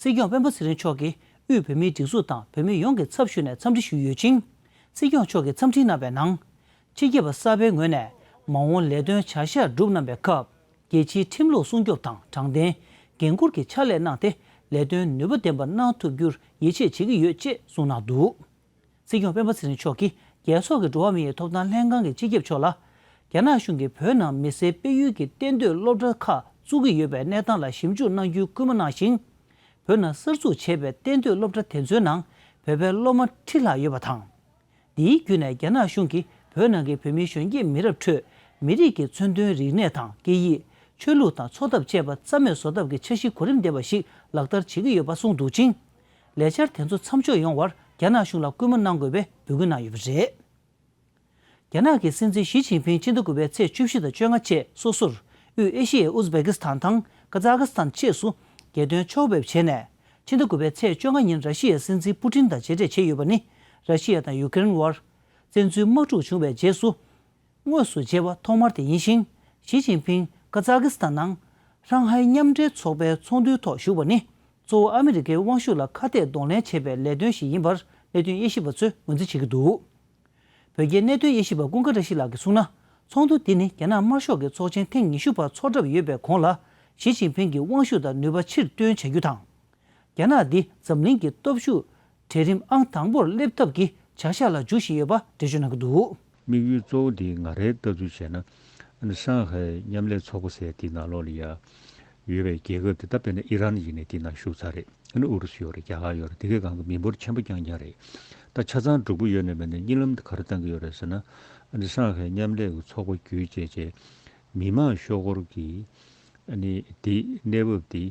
སྲིད་སྐྱོང་སྤེན་པ་ཚེ་རིང་མཆོག་གིས་དབུས་བོད་མིའི་སྒྲིག་འཛུགས་དང་བོད་མི་ཡོངས་ཀྱི་ཚབ་ཞུས་ནས་འཚམས་འདྲི་ཞུས་ཡོད་ཅིང་། སྲིད་སྐྱོང་མཆོག་གིས་འཚམས་འདྲི་གནང་བའི་ནང་། སྤྱི་ཁྱབ་པ་གསར་པའི་ངོས་ནས་མ་འོངས་ལས་དོན་བྱ་གཞག་བསྒྲུབས་གནང་བའི་སྐབས། རྒྱལ་སྤྱིའི་ཁྲིམས་ལུགས་སྲུང་སྐྱོབ་དང་དྲང་བདེན་འགན་འཁུར་གྱི་ཕྱག་ལས་གནང་སྟེ། ལས་དོན་ནུས་པ་ལྡན་པ་གནང་ཐུབ་རྒྱུར་ཡིད་ཆེས་བྱེད་ཀྱི་ཡོད་ཅེས་གསུངས་གནང་འདུག་སྲིད་སྐྱོང་སྤེན་པ་ཚེ་རིང་མཆོག་གིས་རྒྱལ་ཚོགས་ཀྱི་འགྲོ་བ་མིའི་ཐོབ་ཐང་ལྷན་ཁང་གི་སྤྱི་ཁྱབ་མཆོག་ལ། རྒྱ་ནག་གཞུང་གིས་བོད་ནང་མི་སེར་སྤེལ་ཡུལ་གྱི་གཏན་སྡོད་སློབ་གྲྭ་ཁག་བཙུགས་ཀྱི་ཡོད་པའི་གནས་སྟངས་ལ་ཞིབ་འཇུག་གནང་རྒྱུའི་སྐུལ་མ་གནང་ཞིང་། བོད་ནང་གསར་འཛུགས་བྱས་པའི་གཏན་སྡོད་སློབ་གྲྭ་དེ་ཚོའི་ནང་བོད་པའི་སློབ་མ་ཁྲི་ལྷག་ཡོད་པ་དང་། འདིའི་བརྒྱུད་ནས་རྒྱ་ནག་གཞུང་གིས་བོད་ནང་གི་བོད་མིའི་གཞོན་སྐྱེས་མི་རབས་ཁྲོད་མི་རིགས་ཀྱི་མཚོན་དོན་རིག་གནས་དང་སྐད་ཡིག་ཆོས་ལུགས་དང་འཚོ་ཐབས་བཅས་པ་རྩ་མེད་བཟོ་ཐབས་ཀྱི་འཆར་གཞི་གོ་རིམ་ལྡན་པ་ཞིག་ལག་བསྟར་བྱེད་ཀྱི་ཡོད་པ་གསུངས་འདུག་ཅིང་། ལས་འཆར་དེ་ཚོ་མཚམས་འཇོག་ཡོང་བར་རྒྱ་ནག་གཞུང་ལ་སྐུལ་མ་གནང་དགོས་པའི་འབོད་སྐུལ་གནང་ཡོད་པ་རེད། རྒྱ་ནག་གི་སྲིད་འཛིན་ཞི་ཅིན་ཕིང་ཕྱི་ཟླ་དགུ་པའི་ཚེས་བཅུ་བཞི་དང་བཅོ་ལྔ་བཅས་སོ་སོར་དབུས་ཨེ་ཤི་ཡའི་ཨུ་ཛི་བེ་ཀི་སི་ཐན་དང་ཀ་ཛ་ཀི་སི་ཐན་བཅས་སུ་རྒྱལ་དོན་ཕྱོགས་ཕེབས་བྱས་ནས། ཕྱི་ཟླ་དགུ་པའི་ཚེས་བཅོ་ལྔ་ཉིན་ར་ཤི་ཡའི་སྲིད་འཛིན་པུ་ཏིན་དང་མཇལ་འཕྲད་བྱས་ཡོད་པ་ནི། ར་ཤི་ཡ་དང་ཡུ་ཀེ་རེན་དབར་བཙན་འཛུལ་དམག་འཁྲུག་བྱུང་བའི་རྗེས་སུ། དངོས་སུ་མཇལ་བ་ཐོག་མར་དེ་ཡིན་ཞིང་། ཞི་ཅིན་ཕིང་ཀ་ཛ་ཀི་སི་ཐན་ནང་ཧྲང་ཧའེ་མཉམ་འབྲེལ་ཚོགས་པའི་ཚོགས་འདུའི་ཐོག་ཞུགས་པ་ནི། གཙོ་བོ་ཨ་མི་རི་ཀའི་དབང་ཤུགས་ལ་ཁ་གཏད་གདོང་ལེན་བྱེད་པའི་ལས་དོན་ཞིག་ཡིན་པར་གནད་དོན་དབྱེ་ཞིབ་པ་ཚོས་ངོས་འཛིན་བྱེད་ཀྱི་འདུག་བོད་རྒྱའི་གནད་དོན་དབྱེ་ཞིབ་པ་ཀུན་དགའ་བཀྲ་ཤིས་ལགས་ཀྱིས་གསུངས་ན། ཚོགས་འདུ་འདི་ནི་རྒྱ་ནག་དམར་ཤོག་གི་ཚོགས་ཆེན་ཐེངས་ཉི་ཤུ་པ་འཚོགས་གྲབས་ཡོད་པའི་གོང་ལ། ཞི་ཅིན་ཕིང་གི་དབང་ཤུགས་དང་ནུས་པ་ཕྱིར་བཏོན་བྱ་རྒྱུ་དང་། རྒྱ་ནག་འདི་འཛམ་གླིང་གི་སྟོབས་ཤུགས་གྲལ་རིམ་ཨང་དང་པོར་སླེབས་ཐབས་ཀྱི་བྱ་གཞག་ལ་འཇུག་བཞིན་ཡོད་པ་འགྲེལ་བརྗོད་གནང་གི་འདུག་དམིགས་ཡུལ་གཙོ་བོ་འདི་ང་རའི་ལྟ་ཚུལ་བྱས་ན། ཧྲང་ཧའེ་མཉམ་ལས་ཚོགས་པ་ཟེར་དེའི་ནང་ལོགས་ལ་ཡ་ཡོད་པའི་རྒྱལ་ཁབ་དེ། ད་དཔེར་ན་ཨི་རན་ཡིན་ནའི་དེའི་ནང་ཞུགས་ཚར་རེད། ཨ་ནི་ཨུ་རུ་སུ་ཡོད་རེད། རྒྱ་གར་ཡོད་རེད། དེ་གའི་སྒང་གི་མི་འབོར་ཆེན་པོ་རྐྱང་རྐྱང་རེད། ད་ཆ་ཚང་འབྲུག་པ་ཡོད་ནའི་མེད་ནའི་གཉིད་ལམ་དེ་ག་རེ་བཏང་གི་ཡོད་རེད་ཟེར་ན། ཨ་ནི་ཧྲང་ཧའེ་མཉམ་ལས་ཀྱི་ཚོགས་པ་བརྒྱུད་བྱས་བྱས། མི་མང་ཤོག་སྒོར་གྱི་ཨ་ནི་དེ་གནས་བབ་དེ་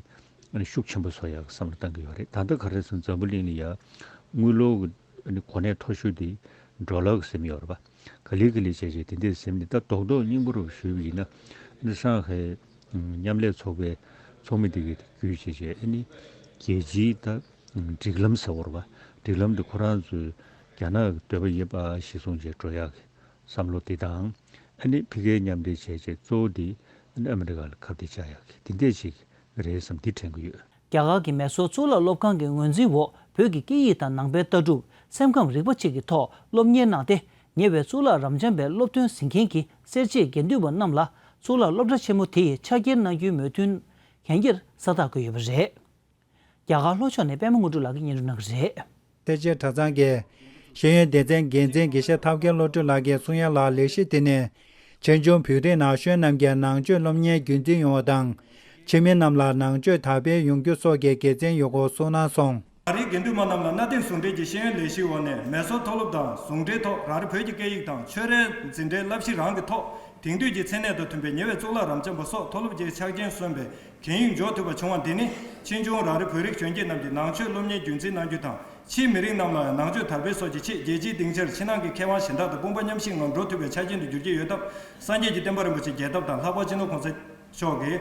ཨ་ནི་ཤུགས་ཆེན་པོ་བཟོ་ཡག་བསམ་བློ་བཏང་གི་ཡོད་རེད། ད་ལྟ་ག་རེ་ཟེར་ན་འཛམ་བུ་གླིང་ལ་ཡ་དངུལ་ལོར་གྱི་ཨ་ནི་གོ་གནས་མཐོ་ཤོས་དེ་ཌོ་ལར་གྱི་ཟིན་ཡོད་རེད་པ། ག་ལེ་ག་ལེ་བྱས་བྱས་དེ་འདྲས་ཟིན་ནས། ད་རྡོག་རྡོག་སྙིང་པོ་རུ་ཞུས་པ་ཡིན་ན། ཨ་ནི་ཧྲང་ཧའེ་མཉམ་ལས་ཚོགས་པའི་ཚོགས་མི་དེ་གའི་བརྒྱུད་བྱས་བྱས་ཨ་ནི་རྒྱལ་སྤྱིའི་ད་སྒྲིག་ལམ་ཟེར་བ་རེད་པ། སྒྲིག་ལམ་དེ་ཁོ་རང་ཚོའི་རྒྱ་ནག་གི་འདོད་པ་ཡིན་པ་གཞིར་བཟུང་བྱས་འགྲོ་ཡག་གི་བསམ་བློ་དེ་དང་། ཨ་ནི་ཕ་གིའི་མཉམ་འབྲེལ་བྱས་བྱས་གཙོ་བོ་དེ་ཨ་ནི་ཨ་མི་རི་ཀ་ལ་ཁ་གཏད་བཅག་ཡག་གི་དེ་འདྲས་ཅིག་རེད་བསམ་འདི་དྲན་གྱི་ཡོད། རྒྱ་གར་གྱི་མེ་སོར་གཙུག་ལག་སློབ་ཁང་གི་ངོས་འཛིན་འོག་བོད་ཀྱི་སྐད་ཡིག་དང་ནང་པའི་ལྟ་གྲུབ། སེམས་ཁམས་རིག་པ་བཅས་ཀྱི་ཐོག་སློབ་གཉེར་གནང་སྟེ། ཉེ་བའི་གཙུག་ལག་རབ་འབྱམས་པའི་སློབ་ཐོན་ཟིན་མཁན་གྱི་སེར་བྱེས་དགེ་འདུན་པ་རྣམས་ལ་གཙུག་ལག་སློབ་གྲྭ་ཆེན་མོ་དེ་ཡི་ཕྱག་འཁྱེར་གནང་རྒྱུའི་མོས་མཐུན་གན་རྒྱར་ས་རྟགས་བཀོད་ཡོད་པ་རེད། རྒྱ་གར་ལྷོ་ཕྱོགས་ནས་པད་མ་དངོས་གྲུབ་ལགས་ཀྱིས་སྙན་སྒྲོན་གནང་གི་རེད། ཐེག་ཆེན་གྲྭ་ཚང་གི་ཤེས་ཡོན་སྡེ་ཚན་འགན་འཛིན་དགེ་བཤེས་ཐབས་མཁས་བློ་གྲོས་ལགས་ཀྱིས་གསུང་ཡ་ལ་ལས་གཞི་དེ་ནི་ཆེ་ཆུང་བོད་རིགས་ན་གཞོན་རྣམས་ཀྱིས་ནང་ཆོས་སློབ་གཉེར་རྒྱུན་འཛིན་ཡོང་བ་དང་། ཕྱི་མི་རྣམས་ལ་ནང་ཆོས་དར་སྤེལ་ཡོང་རྒྱུ་སོགས་ཀྱི་དགེ་མཚན་ཡོད་སྐོར་གསུངས་གནང་སོང་། ཨ་རིའི་དགེ་འདུན་པ་རྣམས་ལ་གནའ་དེང་ཟུང་འབྲེལ་གྱི་ཤེས་ཡོན་ལས་གཞིའི་འོག་ནས་མེ་སོར་མཐོ་སློབ་དང་ཟུང་འབྲེལ་ཐོག་རང་རེ་བོད་ཀྱི་སྐད་ཡིག་དང་ཆོས་རའི་འཛིན་གྲྭའི་བསླབ་གཞི་རང་གི་ཐོག་དེང་དུས་ཀྱི་མཚན་གནས་དང་མཐུན་པའི་ཉེ་བའི་གཙུག་ལག་རབ་འབྱམས་པ་སོགས་མཐོ་སློབ་ཀྱི་ཕྱག་ཆེན་སོན་པའི་གན་ཡིག་འཇོག་ཐུབ་པ་བྱུང་བ་འདི་ནི་ཕྱིས་འབྱུང་རང་རེ་བོད་རིགས་གཞོན་སྐྱེས་རྣམས་ཀྱིས་ནང་ཆོས་སློབ་གཉེར་རྒྱུན་འཛིན་གནང་རྒྱུ་དང་། ཕྱིའི་མི་རིགས་རྣམས་ལའང་ནང་ཆོས་དར་སྤེལ་སོགས་ཀྱི་ཆེད་རྒྱལ་སྤྱིའི་སྡིངས་ཆར་ཕྱི་ནང་གི་མཁས་དབང་གཞན་དག་དང་དཔུང་པ་མཉམ་གཤིབ་ངང་འགྲོ་ཐུབ་པའི་ཆ་རྐྱེན་དུ་འགྱུར་གྱི་ཡོད་སྟབས། སངས་རྒྱས་ཀྱི་བསྟན་པ་རིན་པོ་ཆེ་རྒྱས་ཐབས་དང་ལྷག་པར་སྤྱི་ནོར་གོང་ས་མཆོག་གི་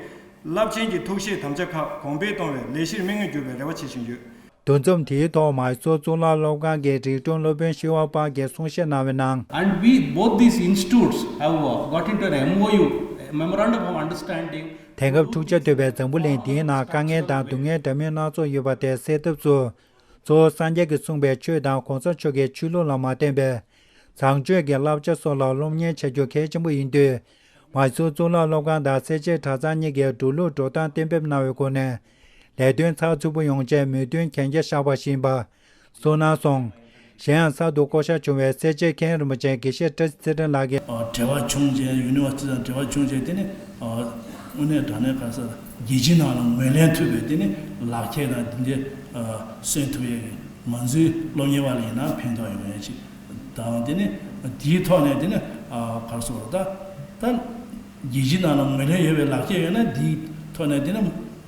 རླབས་ཆེན་གྱི་ཐུགས་བཞེད་དམ་བཅའ་ཁག་གོང་འཕེལ་གཏོང་བའི་ལས་གཞིར་མིག་སྔུན་གྱུར་བའི་རེ་བ་བྱེད་བཞིན་ཡོད། འདུ་འཛོམས་དེའི་ཐོག་མའི་སོར་གཙུག་ལག་སློབ་ཁང་གི་རིག་དྲུང་སློབ་དཔོན་ཤི་བ་པ་གིས་གསུང་བཤད་གནང་བའི་ནང་། And we, both these institutes have, uh, got into an M O U, Memorandum of Understanding དེང་སྐབས་འཁྲུག་ཆ་དོད་པའི་འཛམ་བུ་གླིང་འདིའི་ནང་དཀའ་ངལ་དང་སྡུག་བསྔལ་འདྲ་མིན་སྣ་ཚོགས་ཡོད་པ་དེ་སེལ་ཐབས་སུ། གཙོ་བོ་སངས་རྒྱས་ཀྱིས་གསུངས་པའི་ཆོས་དང་གོང་ས་མཆོག་གི་ཆོས་ལུགས་ལ་མ་བརྟེན་པའི་བཟང་སྤྱོད་ཀྱི་བསླབ་བྱ་སོགས་ལ་སློབ་གཉེར་བྱ་རྒྱུ་གལ་ཆེན་པོ་ཡིན་དུས། མ་སུ་གཙུག་ལག་སློབ་ཁང་དང་སེར་བྱེས་གྲྭ་ཚང་གཉིས་ཀྱིས་འགྲོ་ལུགས་འགྲོ་སྟངས་གཏན་འབེབས་གནང་བའི་སྒོ་ནས་ལས་དོན་ཚགས་ཚུད་པོ་ཡོང་ཆེད་མོས་མཐུན་གན་རྒྱ་བཞག་པ་ཞིག་ཡིན་པ་གསུངས་གནང་སོང་། གཞན་ཡང་གསར་དུ་བསྐོ་གཞག་བྱུང་བའི་སེར་བྱེས་མཁན་རིན་པོ་ཆེ་དགེ་བཤེས་བཀྲ་ཤིས་ཚེ་རིང་ལགས་ཀྱིས། འབྲེལ་བ་བྱུང་རྗེས་ཡུ་ནི་ཝར་སི་ཊི་དང་འབྲེལ་བ་བྱུང་རྗེས་དེ་ནི་དངོས་གནས་དྲང་གནས་ག་རེ་ཟེར་རྒྱལ་སྤྱིའི་ནང་ལ་ངོས་ལེན་ཐུབ་པའི་དེ་ནི་ལག་ཁྱེར་དང་དེ་འདྲའི་སོན་ཐུབ་ཡས་ཀྱི་ང་ཚོའི་སློབ་གཉེར་བ་ལ་ཡིན་ན་ཕན་ཐོགས་ཡོང་ཡས་ཅིག་དང་། དེ་ནི་དེའི་ཐོག་ནས་དེ་ནི་ག་རེ་ཟེར་ད་ད་རྒྱལ་སྤྱིའི་ནང་ལ་ངོས་ལེན་ཡོད་པའི་ལག་ཁྱེར་ཡོད་ན་དེའི་ཐོག་ནས་དེ་ནི་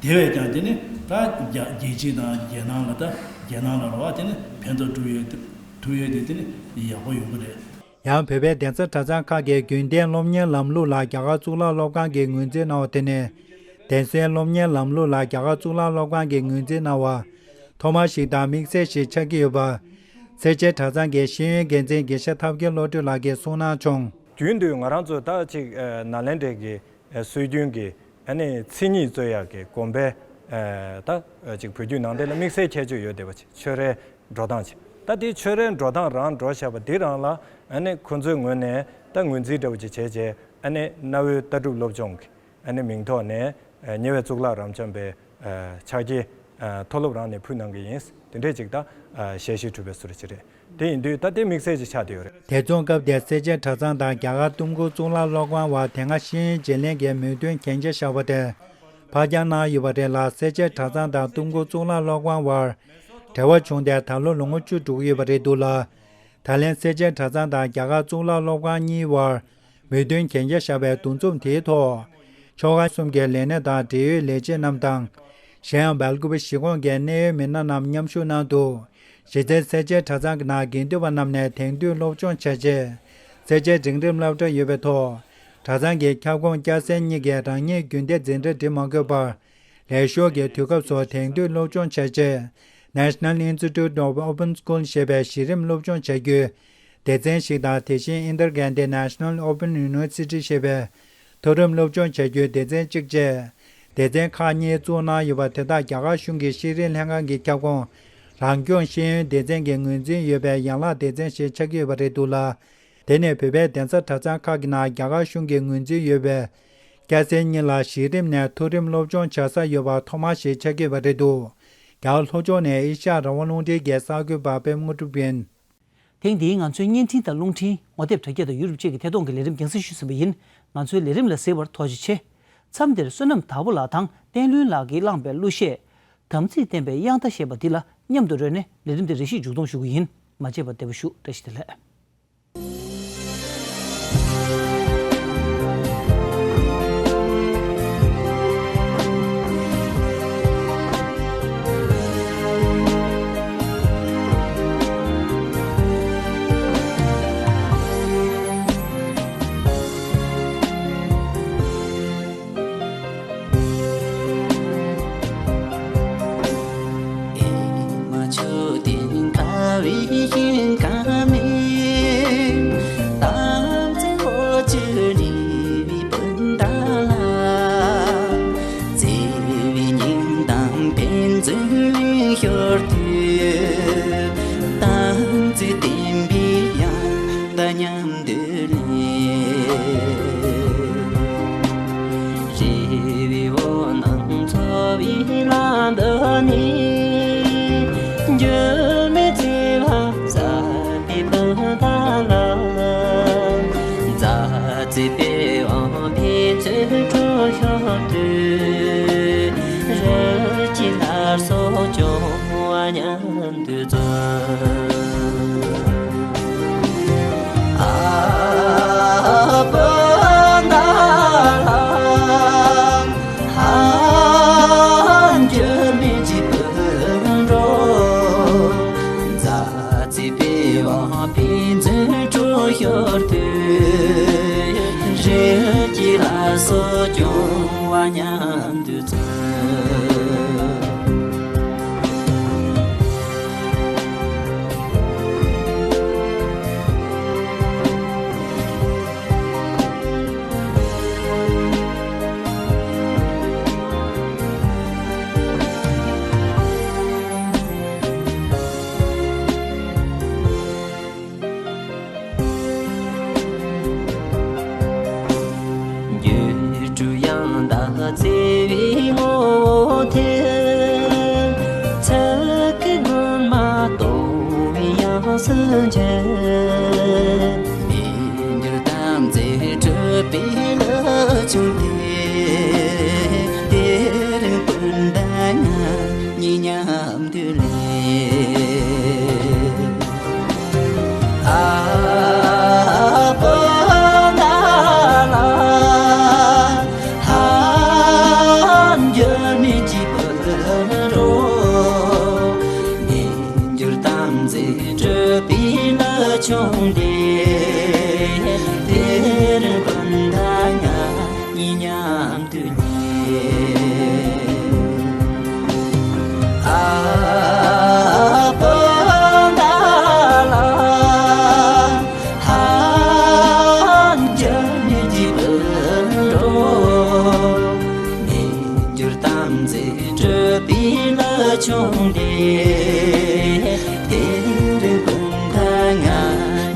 དེ་བས་ཀྱང་དེ་ནི་ད་རྒྱ་རྒྱལ་སྤྱི་དང་རྒྱལ་ནང་ལ་ད་རྒྱལ་ནང་ལ་རེད་བ། དེ་ནི་ཕན་ཐོགས་ཐུབ་ཡས་ཐུབ་ཡས་དེ་དེ་ནི་ཡག་པོ་ཡོང་གི་རེད། ཡང་བོད་པའི་གདན་ས་གྲྭ་ཚང་ཁག་གིས་རྒྱུན་གཏན་སློབ་གཉེར་ལམ་ལུགས་ལ་རྒྱ་གར་གཙུག་ལག་སློབ་ཁང་གིས་ངོས་འཛིན་གནང་བ་དེ་ནི། གདན་སའི་སློབ་གཉེར་ལམ་ལུགས་ལ་རྒྱ་གར་གཙུག་ལག་སློབ་ཁང་གིས་ངོས་འཛིན་གནང་བ་ཐོག་མ་ཞིག་དང་དམིགས་བསལ་ཞིག་ཆགས་ཀྱི་ཡོད་པ། སེར་བྱེས་གྲྭ་ཚང་གི་ཤེས་ཡོན་འགན་འཛིན་དགེ་བཤེས་ཐབས་མཁས་བློ་གྲོས་ལགས་ཀྱིས་གསུངས་གནང་བྱུང་། རྒྱུན་དུ་ང་རང་ཚོ་ད་ཅིག་ནཱ་ལེནྡྲའི་གི་སྲོལ་རྒྱུན་གྱི་ཨ་ནི་མཚན་ཉིད་རྩོད་ཡག་གི་དགོན་པའི་ཨ་ད་ཅིག་བོད་བརྒྱུད་ནང་བསྟན་ལ་དམིགས་བསལ་ཁྱད་ཆོས་ཡོད་བསྡད་པ་ཅིག་ཆོས་རའི་འགྲོ་སྟངས་ཅིག་ད་དེ་ཆོས་རའི་འགྲོ་སྟངས་རང་འགྲོ་བཞག་པ་འདི་རང་ལ་ཨ་ནི་ཁོ་ཚོའི་ངོས་ནས་ད་ངོས་འཛིན་འདྲ་བོ་ཅིག་བྱས་རྗེས་ཨ་ནི་གནའ་བོའི་ལྟ་གྲུབ་སློབ་སྦྱོང་གི་ཨ་ནི་མིང་ཐོག་ནས་ཉེ་བའི་གཙུག་ལག་རབ་འབྱམས་པའི་ཕྱག་འཁྱེར་མཐོ་སློབ་རང་ནས་ཕུལ་གནང་གི་ཡིན། དེ་འདྲས་ཅིག་ད་ཞལ་བཞེས་གྲུབ་པའི་བཟོ་འདྲ་ཅིག་རེད། དེ་ཡིན་དུས་ད་དེ་དམིགས་བསལ་ཅིག་ཆགས་བསྡད་ཡོད་རེད། དེ་མཚུངས་སྐབས་དེར་སེར་བྱེས་གྲྭ་ཚང་དང་རྒྱ་གར་ཏུམ་ཀུར་གཙུག་ལག་སློབ་ཁང་བར་དེ་སྔ་ཤེས་ཡོན་བརྗེ་ལེན་གྱི་མོས་མཐུན་གན་རྒྱ་བཞག་པ་དེ་ཕར་འགྱངས་གནང་ཡོད་པ་རེད་ལ། སེར་བྱེས་གྲྭ་ཚང་དང་ཏུམ་ཀུར་གཙུག་ལག་སློབ་ཁང་བར་འབྲེལ་བ་བྱུང་སྟེ་ད་ལོ་ལོ་ངོ་བཅུ་འགྲོ་གི་ཡོད་པ་རེད་འདུག་ལ། ད་ལན་སེར་བྱེས་གྲྭ་ཚང་དང་རྒྱ་གར་གཙུག་ལག་སློབ་ཁང་གཉིས་བར་མོས་མཐུན་གན་རྒྱ་བཞག་པའི་འདུ་འཛོམས་དེའི་ཐོག་ཆོལ་ཁ་གསུམ་གྱི་ལས་སྣེ་དང་འབྲེལ་ཡོད་ལས་བྱེད་རྣམས་དང་། གཞན་ཡང་སྦེལ་ཀོབ་གཞིས་ཁོངས་ཀྱི་གནད་ཡོད་མི་སྣ་རྣམས་མཉམ་ཞུགས་གནང་འདུག་གཞི་རྩའི་སེར་བྱེས་གྲྭ་ཚང་གི་ནང་དགེ་འདུན་པ་རྣམས་ནས་དེང་དུས་སློབ་སྦྱོང་བྱ་ཆེད་སེར་བྱེས་འབྲིང་རིམ་སློབ་གྲྭ་ཡོད་པའི་ཐོག་གྲྭ་ཚང་གི་ཁྱབ་ཁོངས་སྐྱ་སེར་གཉིས་ཀྱིས་རང་ཉིད་རྒྱུན་ལྡན་འཛིན་གྲྭ་འགྲིམ་མ་དགོས་པར། ལས་ཞོར་གྱི་དུས་སྐབས་སུ་དེང་དུས་སློབ་སྦྱོང་བྱ་ཆེད། National Institute of Open School ཞེས་པའི་གཞི་རིམ་སློབ་སྦྱོང་བྱ་རྒྱུའི་སྡེ་ཚན་ཞིག་དང་། དེ་བཞིན་Indira Gandhi National Open University ཞེས་པའི་མཐོ་རིམ་སློབ་སྦྱོང་བྱ་རྒྱུའི་སྡེ་ཚན་གཅིག་བཅས། སྡེ་ཚན་ཁག་གཉིས་བཙུགས་གནང་ཡོད་པ་དེ་དག་རྒྱ་གར་གཞུང་གི་ཤེས་རིག་ལྷན་ཁང་གི་ཁྱབ་ཁོངས་རང་སྐྱོང་ཤེས་ཡོན་སྡེ་ཚན་གྱི་ངོས་འཛིན་ཡོད་པའི་ཡན་ལག་སྡེ་ཚན་ཞིག་ཆགས་ཀྱི་ཡོད་པ་རེད་འདུག་ལ། དེ་ནི་བོད་པའི་གདན་ས་གྲྭ་ཚང་ཁག་གི་ནང་རྒྱ་གར་གཞུང་གི་ངོས་འཛིན་ཡོད་པའི་སྐྱ་སེར་གཉིས་ལ་གཞི་རིམ་ནས་མཐོ་རིམ་སློབ་སྦྱོང་བྱ་ས་ཡོད་པ་ཐོག་མ་ཞིག་ཆགས་ཀྱི་ཡོད་པ་རེད་འདུག་རྒྱ་གར་ལྷོ་ཕྱོགས་ནས་ཨེ་ཤ་ཡ་རང་དབང་རླུང་འཕྲིན་གྱི་གསར་འགོད་པ་པད་མ་དངོས་གྲུབ་ཡིན། ཐེངས་འདིའི་ང་ཚོའི་བརྙན་འཕྲིན་དང་རླུང་འཕྲིན། ངོ་དེབ་དྲ་རྒྱ་དང་ཡུ་རུབ་བཅས་ཀྱི་ཐད་གཏོང་གི་ལས་རིམ་རྒྱང་སྲིང་ཞུས་ཟིན་པ་ཡིན། ང་ཚོའི་ལས་རིམ་ལ་གཟིགས་པར་ཐུགས་རྗེ་ཆེ། མཚམས་འདིར་བསོད་ནམས་དྭགས་པོ་ལགས་དང་བསྟན་ལྷུན་ལགས་ཀྱིས་བླངས་པའི་གླུ་གཞས། དམ་ཚིག་བསྟན་པའི་དབྱངས་རྟ་ཞེས་པ་འདི་ལ་མཉམ་དུ་རོལ་ནས་ལས་རིམ་འདི་རེ་ཞིག་མཇུག་སྡོམ་ཞུ་གི་ཡིན། མ་མཇལ་བར་བདེ་པོ་བཞུགས། བཀྲ་ཤིས་བདེ་ལེགས། ཨེ་མ་མཆོད་རྟེན་ཁ་བའི་ཞིང་ཁམས་ནས། དམ་ཚིག་འོད་ཆུ་རིལ་བུའི་སྤུན་ཟླ་ལ། བརྩེ་བའི་སྙིང་གཏམ་ཕན་ཚུན་ལེན་ཞོར་དུ། དམ་ཚིག་བསྟན་པའི་དབྱངས་འདི་མཉམ་དུ་ལེན། རེ་བའི་འོད་སྣང་འཚོ་བའི་ལམ་བུ་ནས། འགྱུར་མེད་བརྩེ་བ་ཟབ་པའི་སྤུན་ཟླ་ལ། མཛའ་བརྩེའི་པི་ཝང་ཕན་ཚུན་དཀྲོལ་ཞོར་དུ། རིགས་ཀྱི་སླར་གསོ་སྐྱོང་བ་མཉམ། དུ་བརྩོན། ཨ་སྤུན་ཟླ་ལགས། འགྱུར་མེད་ཀྱི་སྤུན་གྲོགས། མཛའ་བརྩེའི་པི་ཝང་ཕན་ཚུན་དཀྲོལ་ཞོར་དུ། རིགས་ཀྱི་སླར་གསོ་སྐྱོང་བ་མཉམ། དུ་བརྩོན། བརྩེ་བའི་ངོ་བོ་དེ། ཚིག་གི་མངོན་མ་རྟོགས་པའི་ཡང་སུ་འགྱུར། མི་འགྱུར་དམ་ཚིག་སྒྲུབ་པའི་ལུགས་བྱུང་སྟེ། དེར་ཀུན་ད་ང་གཉིས་མཉམ་དུ་ལས། ཨ་པ་ད་ལ་ཧ་འགྱུར་མི་བགྱིད་པར་འགྲོ། མི་འགྱུར་དམ་ཚིག་སྒྲུབ་པའི་ལུགས་བྱུང་སྟེ། དེར་ཀུན་ད་ང་གཉིས་མཉམ་དུ་ལས། ཨ་པ་ད་ལ་ཧ་འགྱུར་མི་བགྱིད་པར་འགྲོ། མི་འགྱུར་དམ་ཚིག་སྒྲུབ་པའི་ལུགས་བྱུང་སྟེ། དེར་ཀུན་ད་ང་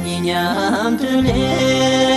གཉིས་མཉམ་དུ་ལས།